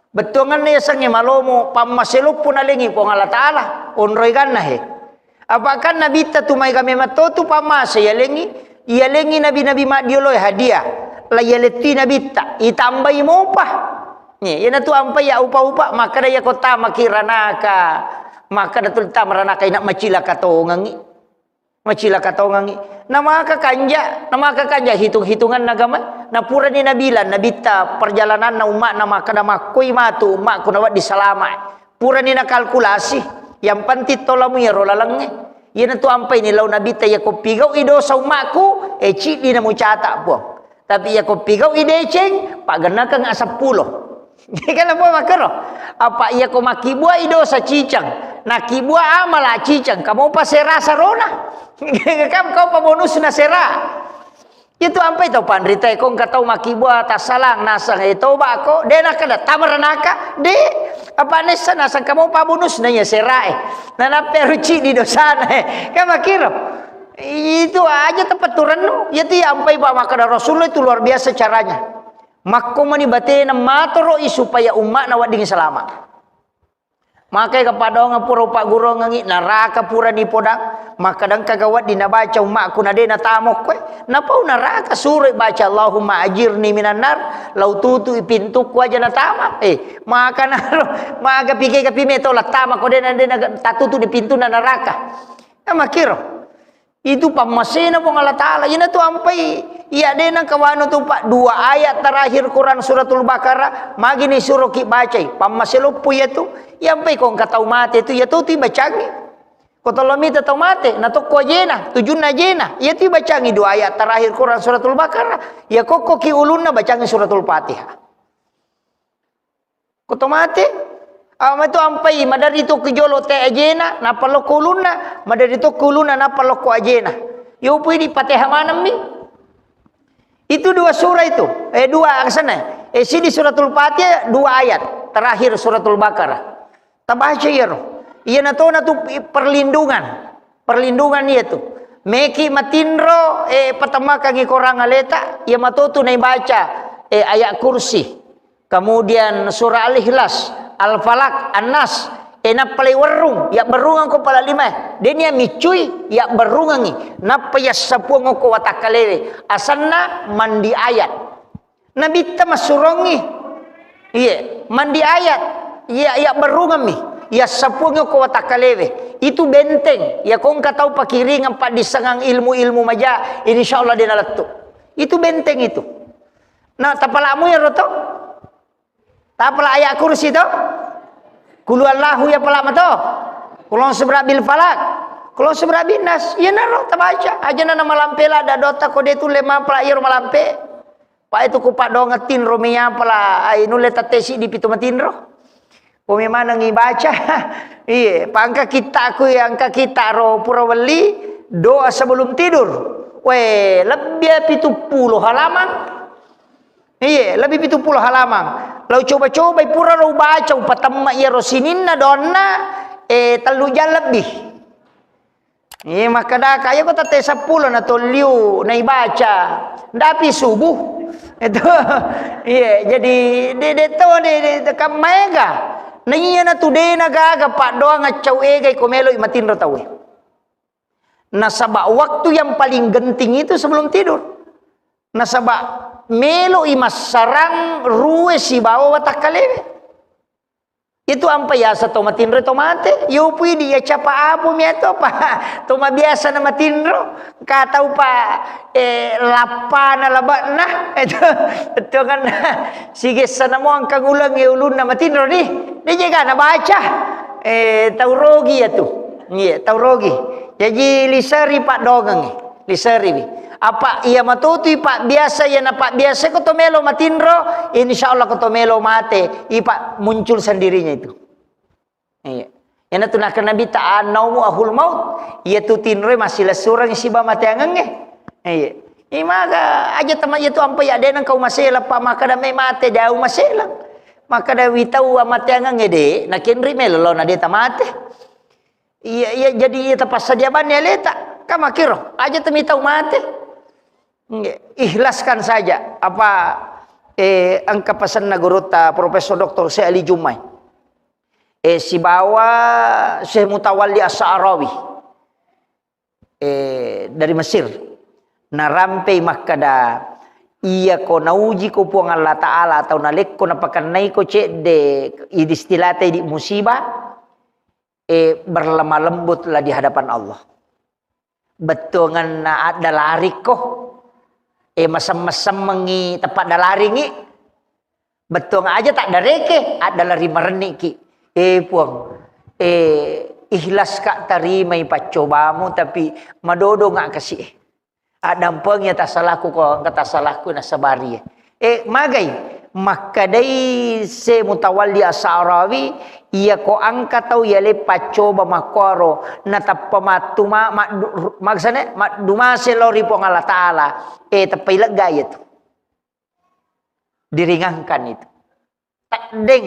Bettuanganna yasengnge malomo, pammaseloppo nalengi Puang Allah Ta'ala, onroi ganna he. Apa kan nabitta tu maega memang to tu pammase yalengi, yalengi nabi-nabi maddioloe hadiah. La yalettui nabitta, itambai mopa. Nye, iyanatu ampai ya upa-upa, makkeda ya ko tamaki ranaka, makkeda tu tama ranaka ina macilaka tongengi. Macilaka tongengi. Namaka kanja, namaka kanja hitung-hitunganna agama. Napurani nabilang, nabitta perjalananna umma'na makkeda makkoi matu umma'ku nawedding salama. Purani nakalkulasi. Yang penting tolamu iyaro lalengnge. Iyanatu ampai nilau nabitta, iya ko pigau'i dosa umma'ku, eh, ciddi namucata, Puang. Tapi iya ko pigau'i deceng, paggennakeng seppulo. Kan apa makkero? Apa iya ko makkibuai dosa ciceng, nakkibua amala ciceng, kamu pa sera sarona. Kan kau pa bonusna sera. Itu ampai tau panrita ko engka tau makkibua tassalang nasang e toba ko, de nakkeda tamaranaka, de apa nessa nasang kamu pa bonusna iya sera e. Nanappe ruci di dosana e. Kan makkiro. Itu aja tempat turennu. Itu yang ampai ba makkeda Rasulullah itu luar biasa caranya. Makko mani batena matoro'i supaya umma'na wedding salama. Makai kapadonga pura upagguruangengi, naraka pura nipodang, makkadang kaga wedding nabaca umma'ku na de natamokko e. Napau naraka suroi baca Allahumma ajirni minan nar, lau tutui pintukku aja natama. Eh, maka naro, maga pike kapi meto lattama ko de na de na tatutu di pintunna naraka. Nah, makkiro. Itu pammasena Puang Allah Ta'ala. Iyanatu ampai, iya de nangkawano tu, Pak, dua ayat terakhir Quran Suratul Baqarah, magini suroki bacai. Pammase loppo iyatu, iya ampai ko engka tau mate tu, iyatu tu ibacangi. Ko tollo mita tau mate, na tokko ajena, tujunna ajena. Iyatu ibacangi dua ayat terakhir Quran Suratul Baqarah. Iya kokkoki ulunna bacangi Suratul Fatihah. Ko to mate, ama tu ampai, madari to ki jolo te ajena, nappa lokko ulunna, madari to ki ulunna, nappa lokko ajena. Yo pui di Fatihah manemmi. Itu dua surah itu, eh, dua aksana. Eh, sidi Suratul Fatihah, dua ayat. Terakhir Suratul Baqarah. Tabaca iyaro. Iyana tona tu perlindungan. Perlindungan iyatu. Meki matinro, eh, patamakangi korang aleta, iya matotu naibaca, eh, ayat kursi. Kemudian surah Al-Ikhlas, Al-Falaq, An-Nas. Eh, nappa lei werrung, ya berrungang ko pala lima. Denia micui, ya berrungangi. Nappa ya sapuang ko watakkalewe. Asanna mandi ayat. Nabitta massurongi. Iye, mandi ayat. Iya, ya berrungammi. Iya sapuang ko watakkalewe. Itu benteng. Iya ko engka tau pakiringang paddissengang ilmu-ilmu maja, insya Allah de nalettu. Itu benteng itu. Nah, tapalamu ya roto. Tapala ayat kursi to. Kulu Allahu ya pala mato. Kulon sebra bil falak. Kulon sebra bin nas. Iya naro tabaca. Aja nana malampe la da dota ko de tulle mapala iyaro malampe. Pa itu ku padonga tinro miya pala ai nulle tattesi di pitu matinro. Ko memanengi baca. Iye, pa engka kitta ku, engka kitta ro pura welli doa sebelum tidur. We, lebbi pitu pulo halaman. Iye, lebbi pitu pulo halaman. Lau coba-cobai pura ro baca, upatemma iyaro sininna donna, eh, tellu jam lebbi. Iye, makkadaka, iya ko tette seppulo na tolliu naibaca, ndapi subuh. Itu, iye, jadi de, de to, de, de, de, kan maega. Na iya na tu de na gaga paddoang accau egai ko meloi matinro tauwe. Nasaba waktu yang paling genting itu sebelum tidur. Nasaba meloi massarang rue sibawa watakkalewe. Itu ampa yasa to matinro to mate, yopu idi ya capa apu mi ato pa to mabiasa na matinro, ka tau pa, eh, lappana labakna, itu, itu kan sigessa na mo angka uleng e ulunna matinro ni, de jega na baca, eh, tau rogi ya tu, iya, tau rogi. Jaji liseri paddongeng e. Liseriwi. Apa iya matutui pabbiasa, iya napabbiasa ko to melo matinro, insya Allah ko to melo mate, ipa muncul sendirinya itu. Iya. Iyana tu nakkeda Nabi ta annaumu ahul maut, iya tu tinroi massilessureng siba mateangengnge. Iya. Imaga aja tama iya tu ampa ya denang kau maselang pa makkeda me mate dau maselang. Makkeda witau amateangengnge de, nakenri melo na de tamate. Iya, iya, jadi iya tapassadia banni aleta. Kan makkiro, aja temi tau mate. Nggih, ikhlaskan saja. Apa, eh, engka pesenna gurutta Profesor Doktor Syekh Ali Jummai. Eh, sibawa Syekh Mutawalli As-Sa'rawi. Eh, dari Mesir. Narampei makkada, iya ko nauji ko Puang Allah Ta'ala atau nalekko napakennai ko cedde idi istilata idi musibah, eh, berlemah lembutlah di hadapan Allah. Bettuanganna addalarikko, eh, masemmeng-semmengngi tapaddalaringngi. Bettuang aja taddareke, addalari marenniki. Eh, Puang, eh, ikhlaska tarimai paccobamu, tapi madodonga kasi. Addampengi tasalaku ko engka tasalaku nasabari. Eh, magai, makkadai se Mutawalli As-Sa'rawi, iya ko engka tau yale paccoba makkuaro, natappa mattuma-, maddu-, maksudnya, maddumase lao ri Puang Allah Ta'ala, eh, teppai lega iya tu. Diringankan itu. Teddeng.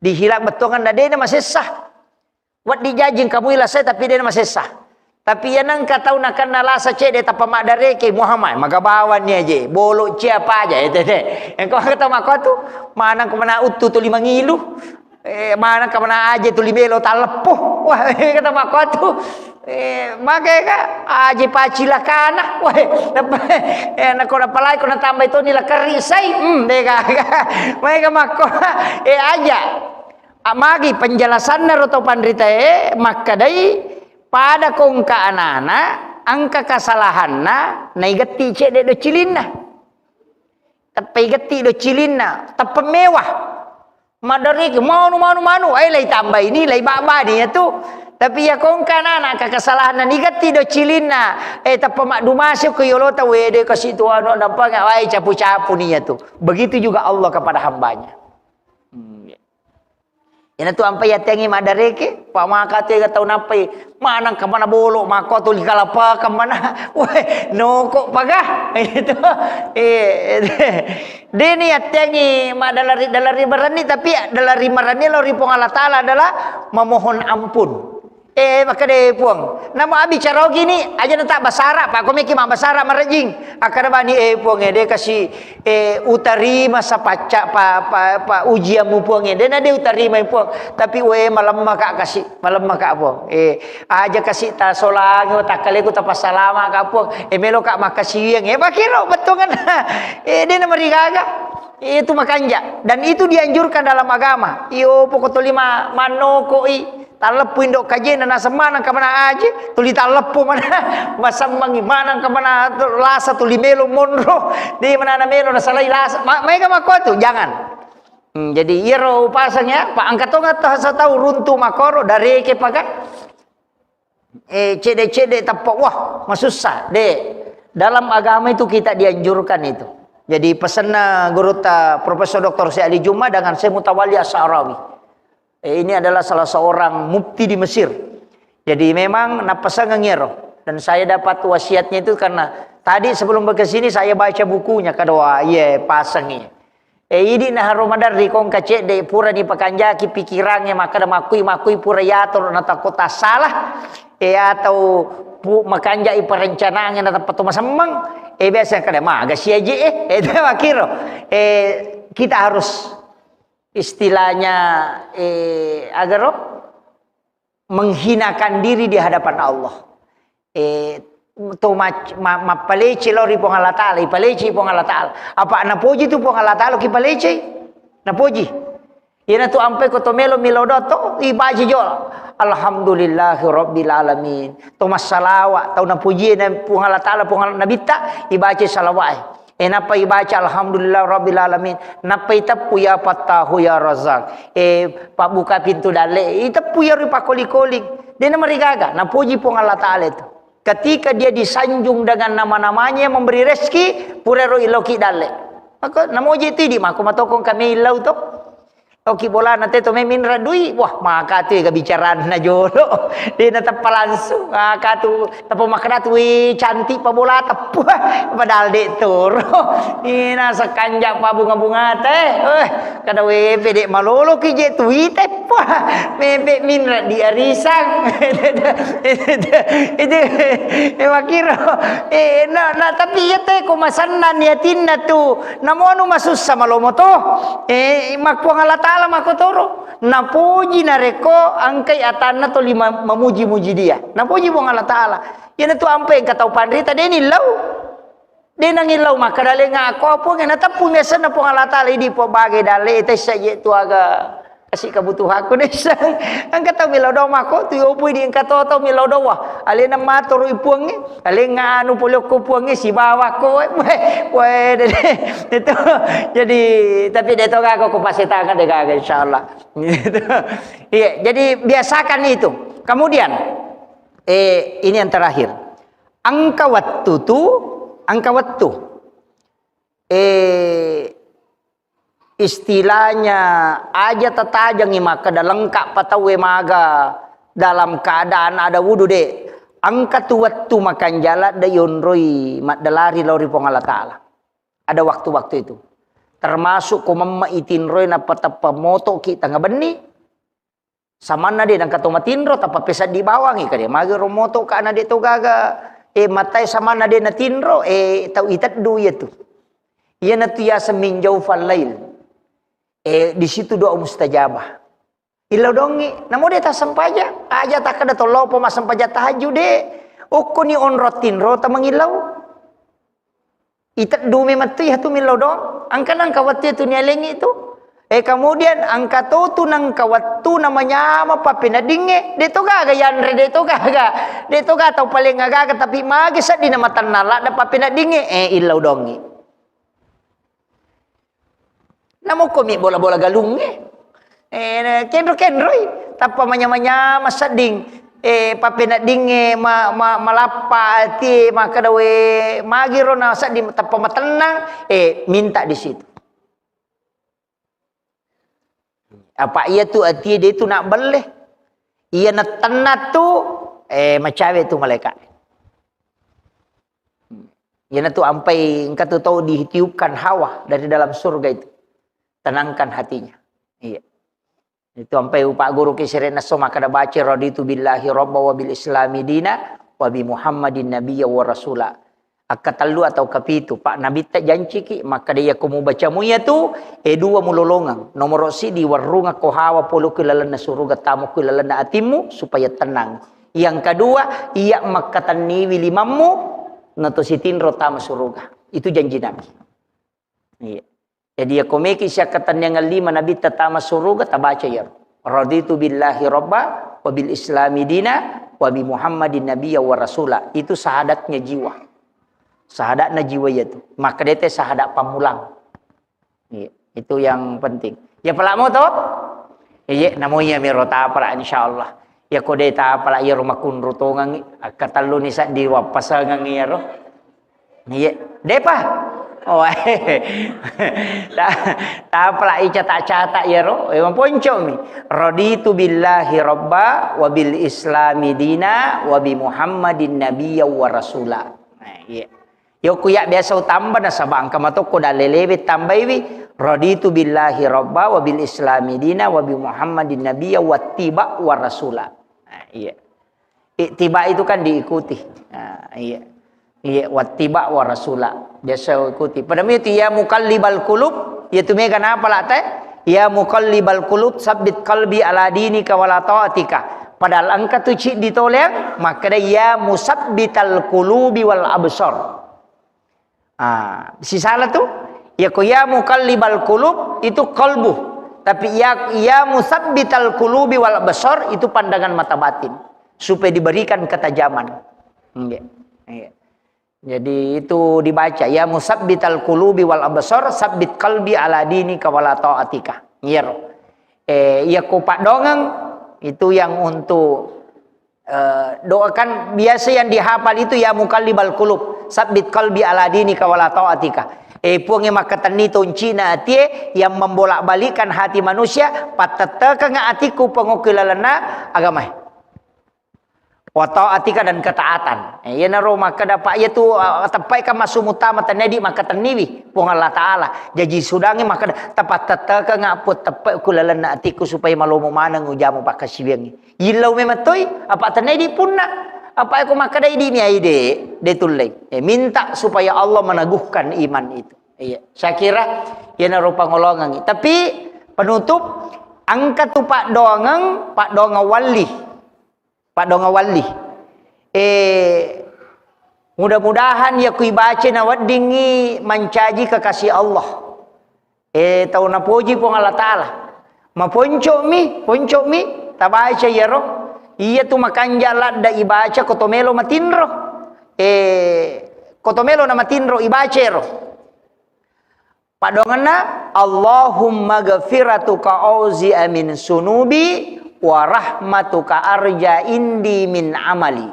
Dihilak bettuanganna, de na masessa. Wedding jajing kamui lasai, tapi de na masessa. Tapi iya nengka tau nakenna lasa cedde tappa maddareke, Muhammad, magabawanni aje, bolo cia apa aja, eh, tete. Engka tau makko tu, manang ko mana uttu tuli mangilu, eh, manang ko mana aje tuli belo talleppo. Wah, kata makko tu. Eh, magai ka, aji pacilakana. Wah, napa, eh, nako napalai ko natambai toni la kerisai. Hmm, de ka. Magai ka makko. Eh, aja. Amagi penjelasanna ro to panritae, makkadai pada ko engka anana, engka kasalahanna, naigetti cedde do cilinna. Teppai getti do cilinna, teppa mewah. Maddariki, manu, manu, manu, eh, lai tambai ni, lai babani ya tu. Tapi ya kongka nana, ka kesalahan na nigetti do cilinna, eh, teppa maddumasi ko yolota, wede kasi tu anu, nampa nggak, wai capu-capu ni ya tu. Begitu juga Allah kepada hambanya. Hmm, ya. Ina tu ampai yatengi maddareke, pa maka tu ega tau nappai, manang ka mana bolo, maka tu likalapakang mana, weh, noko paga, itu, eh, deni yatengi madalari, dalari marenni, tapi dalari marenni lo ri Puang Allah Ta'ala adalah memohon ampun. Eh, makkeda, eh, Puang, namo abbicara ogini, aja na ta basara, pa ko meki mabbasara marejing. Akkeda bani, eh, Puang, eh, de kasi, eh, utarima sapacca pa, pa, pa ujianmu, Puang, eh. De na de utarima, Puang. Tapi, we, malemma ka kasi, malemma ka, Puang. Eh, aja kasi ta solangi, takkaleku ta pasalama ka, Puang. Eh, melo ka makkasiwiang. Eh, pakiro bettuanganna. Eh, de na marigaga. Itu makanja. Dan itu dianjurkan dalam agama. Iyo, poko tuli ma-, mannokoi, talleppu indo kajena, naseng maneng kamana aje, tuli talleppu mana, masemmangi maneng kamana lasa tuli melo monro, di mana na melo nasalai lasa. Ma-, maega makko tu, jangan. Hmm, jadi iyaro pasang ya, pa engka tonga tau runtu makoro, dareke paga. Eh, cede-cede teppa, wah, masussa. De, dalam agama itu kita dianjurkan itu. Jadi pesanna gurutta Profesor Doktor Syekh Ali Juma dengan Syekh Mutawalli Asy-Sya'rawi. Eh, ini adalah salah seorang mufti di Mesir. Jadi memang napasangeng ero. Dan saya dapat wasiatnya itu karena tadi sebelum ke sini saya baca bukunya, kadoa, iya, pasangi. Eh, idi naharo maderri kongka cedde, purani pakanjaki pikirangnge, makkeda makkui, makkui pura yatoro natakko tassala. Eh, atau pu-, makanjai perencanaangnge natappa to masemmeng. Eh, biasa kada maga siaji, eh. Eh, itu makkiro. Eh, kita harus istilahnya, eh, agaro menghinakan diri di hadapan Allah. Eh, to mac-, ma-, mappalece lao ri Puang Allah Ta'ala, ipalece Puang Allah Ta'ala. Apa napoji tu Puang Allah Ta'ala ki palece? Napoji. Iyana tu ampe ko to melo milo do to, ibaca jo. Alhamdulillahi Rabbil Alamin. To massalawa, tau napoji na Puang Allah Ta'ala, Puang Allah Nabitta, ibaca salawat. Eh, nappa ibaca, "Alhamdulillah Rabbil Alamin." Nappa iteppu, "Ya Fattahu, ya Razzaq." Eh, pabbuka pintu dalle, iteppu iyaro pakkoli-koling. Dena marigaga, napoji Puang Allah Ta'ala itu. Ketika dia disanjung dengan nama-namanya yang memberi rezeki, purero iloki dalle. Maka namoji itu idi, mako matokong kami ilau to. Oki bolana te to meminra dui, wah, maka tu ega bicaranna jolo. Dena teppa langsung, maka tu teppa makkeda tu, "Wih, cantik pa bola teppa." Padahal de toro. Ina sekanja pa bunga-bunga te. Eh, kada we pede malolo ki je tu ite pa. Mepe minra di arisang. Itu, eh, makiro. Eh, na, na, tapi iya te ko masanna niatinna tu. Namo anu masussa malomo to. Eh, makkuang Allah Ta'ala makkotoro. Napoji narekko engkai atanna toli ma-, mamuji-muji dia. Napoji Puang Allah Ta'ala. Iyanatu ampe engka tau panrita de nillau. De nangillau makkeda lenga ko Puang, nateppu mi asenna Puang Allah Ta'ala, idi Puang bage dalle tessa je tu aga. Kasi kebutuhanku dessa. Engka tau millau doang makko tu, opoi di engka to tau millau doang. Alena matoro i Puangnge, alenga anu pole okko Puangnge sibawa ko. Weh, weh, de-, de-, itu. Jadi, tapi de to gaga ko pasetangan de gaga, insyaallah. Gitu. Iya, jadi biasakan itu. Kemudian, eh, ini yang terakhir. Engka wettu tu, engka wettu. Eh, istilahnya aja tatajengi makkeda lengkap pa tauwe maga dalam keadaan ada wudu de. Engka tu wettu makanjala de yonroi maddelari lao ri Puang Allah Ta'ala. Ada waktu-waktu itu. Termasuk ko memma itinroi nappa teppa motoki tengah benni, samanna de nengka to matinro, tappa peseddi bawangi kade. Magi ro moto kana de to gaga, eh, matai samanna de natinro, eh, tau iteddu iyatu. Iyanatu yaseng min jaufal lail. Eh, di situ doa mustajabah. Illau dongi, namo de tassempajang. Aja takkeda to lopo massempajang tahajud de. Okkoni onro tinro tamangillau. Iteddu memang tu, iya tu millau doang. Engka nengka wettu itu nialengi tu. Eh, kemudian engka to tu nengka wettu namanyama pappeneddingnge. De to gaga yanre, de to gaga. De to gaga tau paling gaga, tapi magi seddi na matennang ladde pappeneddingnge. Eh, illau dongi. Namokkomi bola-bola galungnge. Eh, kenro-kenroi. Tappa manyama-nyama sedding. Eh, pappeneddingnge ma-, ma-, malappa atie makkeda, "We, magiro na sedding tappa matennang." Eh, minta di situ. Apa iya tu atie de tu nak belle. Iya na tenna tu, eh, macawe tu malaikat. Iyanatu ampai engka tu tau ditiupkan hawa dari dalam surga itu. Tenangkan hatinya. Iya. Itu ampai upagguru ki serenna so makkeda baca, "Raditu billahi rabba wa bil islami dina wa bi Muhammadin nabiyya wa rasula." Akkatellu atau kapitu, Pak, Nabitta janciki, makkeda, "Iya ko mubaca mu iyatu, eh, dua mulolongeng. Nomoro siddi, warrungakko hawa polo ku lalenna suruga, tamo ku lalenna atimmu, supaya tenang." Yang kedua, iya makkatenniwi limammu, nato sitinro tama suruga. Itu janji Nabi. Iya. Jadi, ya komeki siakkatenniang lima nabi tatama suruga, tabaca ya. Raditu billahi robba, wa bil islami dina, wa bi Muhammadin nabiyya wa rasula. Itu syahadatnya jiwa. Syahadatnya jiwa ya tu. Maka dia teh syahadat pamulang. Iya, itu yang penting. Ya pala mo to? Iya, namo iya miro tapala insyaallah. Ya ko de tapala iya ro makunru tongang, katellu ni saddi wappasangeng iya ro. Iya, depa. Oh, ta-, tapala ica tak catak iya ro. Eh, maponco mi. Raditu billahi robba wa bil islami dina wa bi Muhammadin nabiyya wa rasula. Nah, iya. Yokku ya biasa utamba nasaba engka matokko dalelewe tambaiwi, raditu billahi robba wa bil islami dina wa bi Muhammadin nabiyya wattiba wa rasula. Nah, iya. Ittiba itu kan diikuti. Nah, iya. Iya, wattiba wa rasula. Biasa ikuti. Pada itu ya muqallibal qulub, ya tu mega napa la te? Ya muqallibal qulub, sabbit qalbi ala dinika wala taatika. Padahal engka tu ciddi toleang, makkeda ya musabbital qulubi wal absar. Ah, sisala tu, ya ko ya muqallibal qulub itu qalbu. Tapi ya, ya musabbital qulubi wal absar itu pandangan mata batin supaya diberikan ketajaman. Iya. Iya. Jadi itu dibaca, ya musabbital qulubi wal absar, sabbit qalbi ala dinika wala taatika. Iya ro. Eh, iya ko paddongeng itu yang untuk, eh, doakan biasa yang dihafal itu ya muqallibal qulub, sabbit qalbi ala dinika wala taatika. Eh, Puang yang makkatenni toncina atie yang membolak-balikkan hati manusia, pattettekeng atiku pengokki lalenna agamae. Wa taatika dan ketaatan. Eh, iyanaro makkeda, Pak, iya tu, ah, teppai kan massu mutama tennedi makkatenniwi Puang Allah Ta'ala. Jaji sudangi makkeda, tapattettekeng appu teppe ku lalenna atiku supaya malomo maneng ujamu pakkasiwiangngi. Yillau memang toi, apa tennedi punna. Apa ko makkeda idi mi ai de, de tullei. Eh, minta supaya Allah meneguhkan iman itu. Iya, saya kira iyanaro pangolongangi. Tapi penutup, engka tu paddongeng, paddongeng walli. Paddongeng walli. Eh, mudah-mudahan ya ku ibaca na weddingngi mancaji kekasih Allah. Eh, tau napoji Puang Allah Ta'ala. Maponco mi, ponco mi, tabaca iyaro. Iya tu makanja ladda ibaca ko to melo matinro. Eh, ko to melo na matinro ibaca ero. Padongenna, Allahumma gfiratuka auzi'a min sunubi wa rahmatuka arja indi min amali.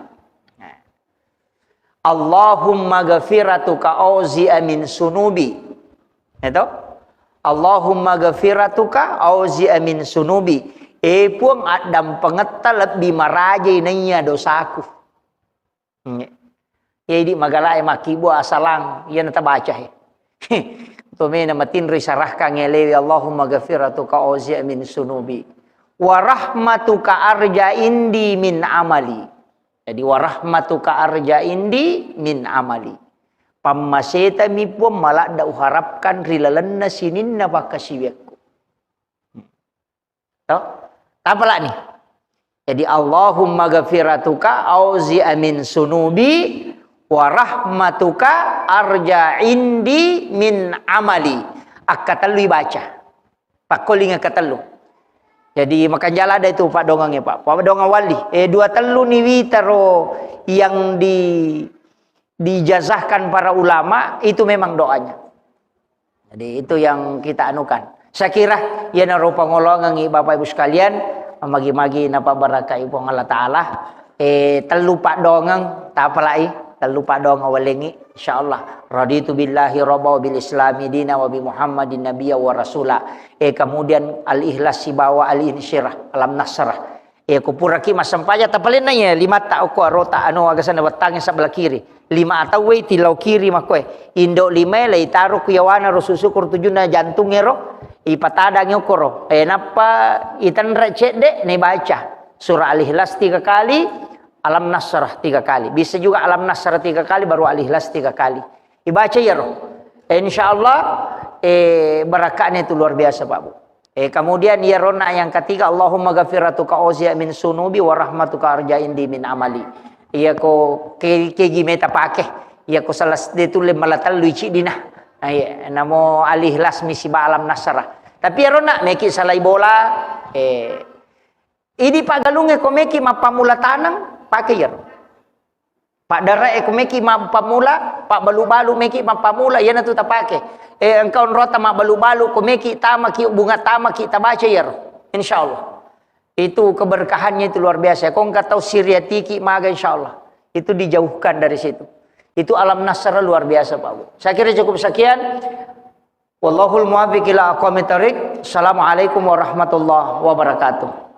Allahumma gfiratuka auzi'a min sunubi. Itu? Allahumma gfiratuka auzi'a min sunubi. Eh, Puang, addampengetta lebbi marajai naiya dosaku. Nge. Iya idi magalae makkibua asalang, iya natabaca he. Tomena matinri sarahkang elewi, Allahumma gfiratuka auzi'a min sunubi. Wa rahmatuka arja indi min amali. Jadi, wa rahmatuka arja indi min amali. Pammaseta mi Puang maladda uharapkan ri lalenna sininna pakkasiwiakku. To? Tapalani. Jadi, Allahumma gfiratuka auzi'a min sunubi wa rahmatuka arja indi min amali. Akkatellu ibaca. Pakkoling akkatellu. Jadi, makanjala ada itu Pak Dongang ya, Pak. Pak Dongang wali. Eh, dua tellu ni witaro yang di, dijazahkan para ulama, itu memang doanya. Jadi, itu yang kita anukan. Saya kira, iyanaro pangolongengi Bapak Ibu sekalian, magi-magi napabarakai Puang Allah Ta'ala. Eh, tellu paddongeng, tapalai, tellu paddongeng walengi, insyaallah. Raditu billahi robba wa bil islami dina wa bi Muhammadin nabiyya wa rasula. Eh, kemudian al-ikhlas sibawa al-insyirah, alam nasrah. Eh, ko puraki massempajang, tapalenna iya, limatta okko arota, anu, agasanna wettangnge sebelah kiri. Lima atauwe tilau kiri makkoe. Indo limae leitaro ku yawana ro susu ko ro tujunna jantungnge ro, ipatadangi okoro. Eh, nappa itenre cedde, naibaca surah Al-Ikhlas tiga kali, Alam Nasrah tiga kali. Bisa juga Alam Nasrah tiga kali, baru Al-Ikhlas tiga kali. Ibaca iyaro. Eh, insyaallah, eh, barakahnya itu luar biasa, Pak Bu. Eh, kemudian iyarona yang ketiga, Allahumma gfiratuka auzi'a min sunubi wa rahmatuka arja indi min amali. Iya ko ke-, kegi meta pake. Iya ko salah s-, de tulle mala tellu ici dina. Nah, iya, namo Al-Ikhlas mi siba Alam Nasrah. Tapi iyaro na meki salai bola, eh, idi paggalungnge ko meki mappammula taneng, pake iyaro. Paddarae ko meki mappammula, pabbalu-balu meki mappammula, iyanatu tapake. Eh, engka onrota mabbalu-balu ko meki tamaki, bunga tamaki, tabaca iyaro. Insyaallah. Itu keberkahannya itu luar biasa. Ko engka tau siriatiki maga, insyaallah. Itu dijauhkan dari situ. Itu Alam Nasrah luar biasa, Pak Bu. Saya kira cukup sekian. Wallahul muwaffiq ila aqwamit thariq. Assalamualaikum warahmatullahi wabarakatuh.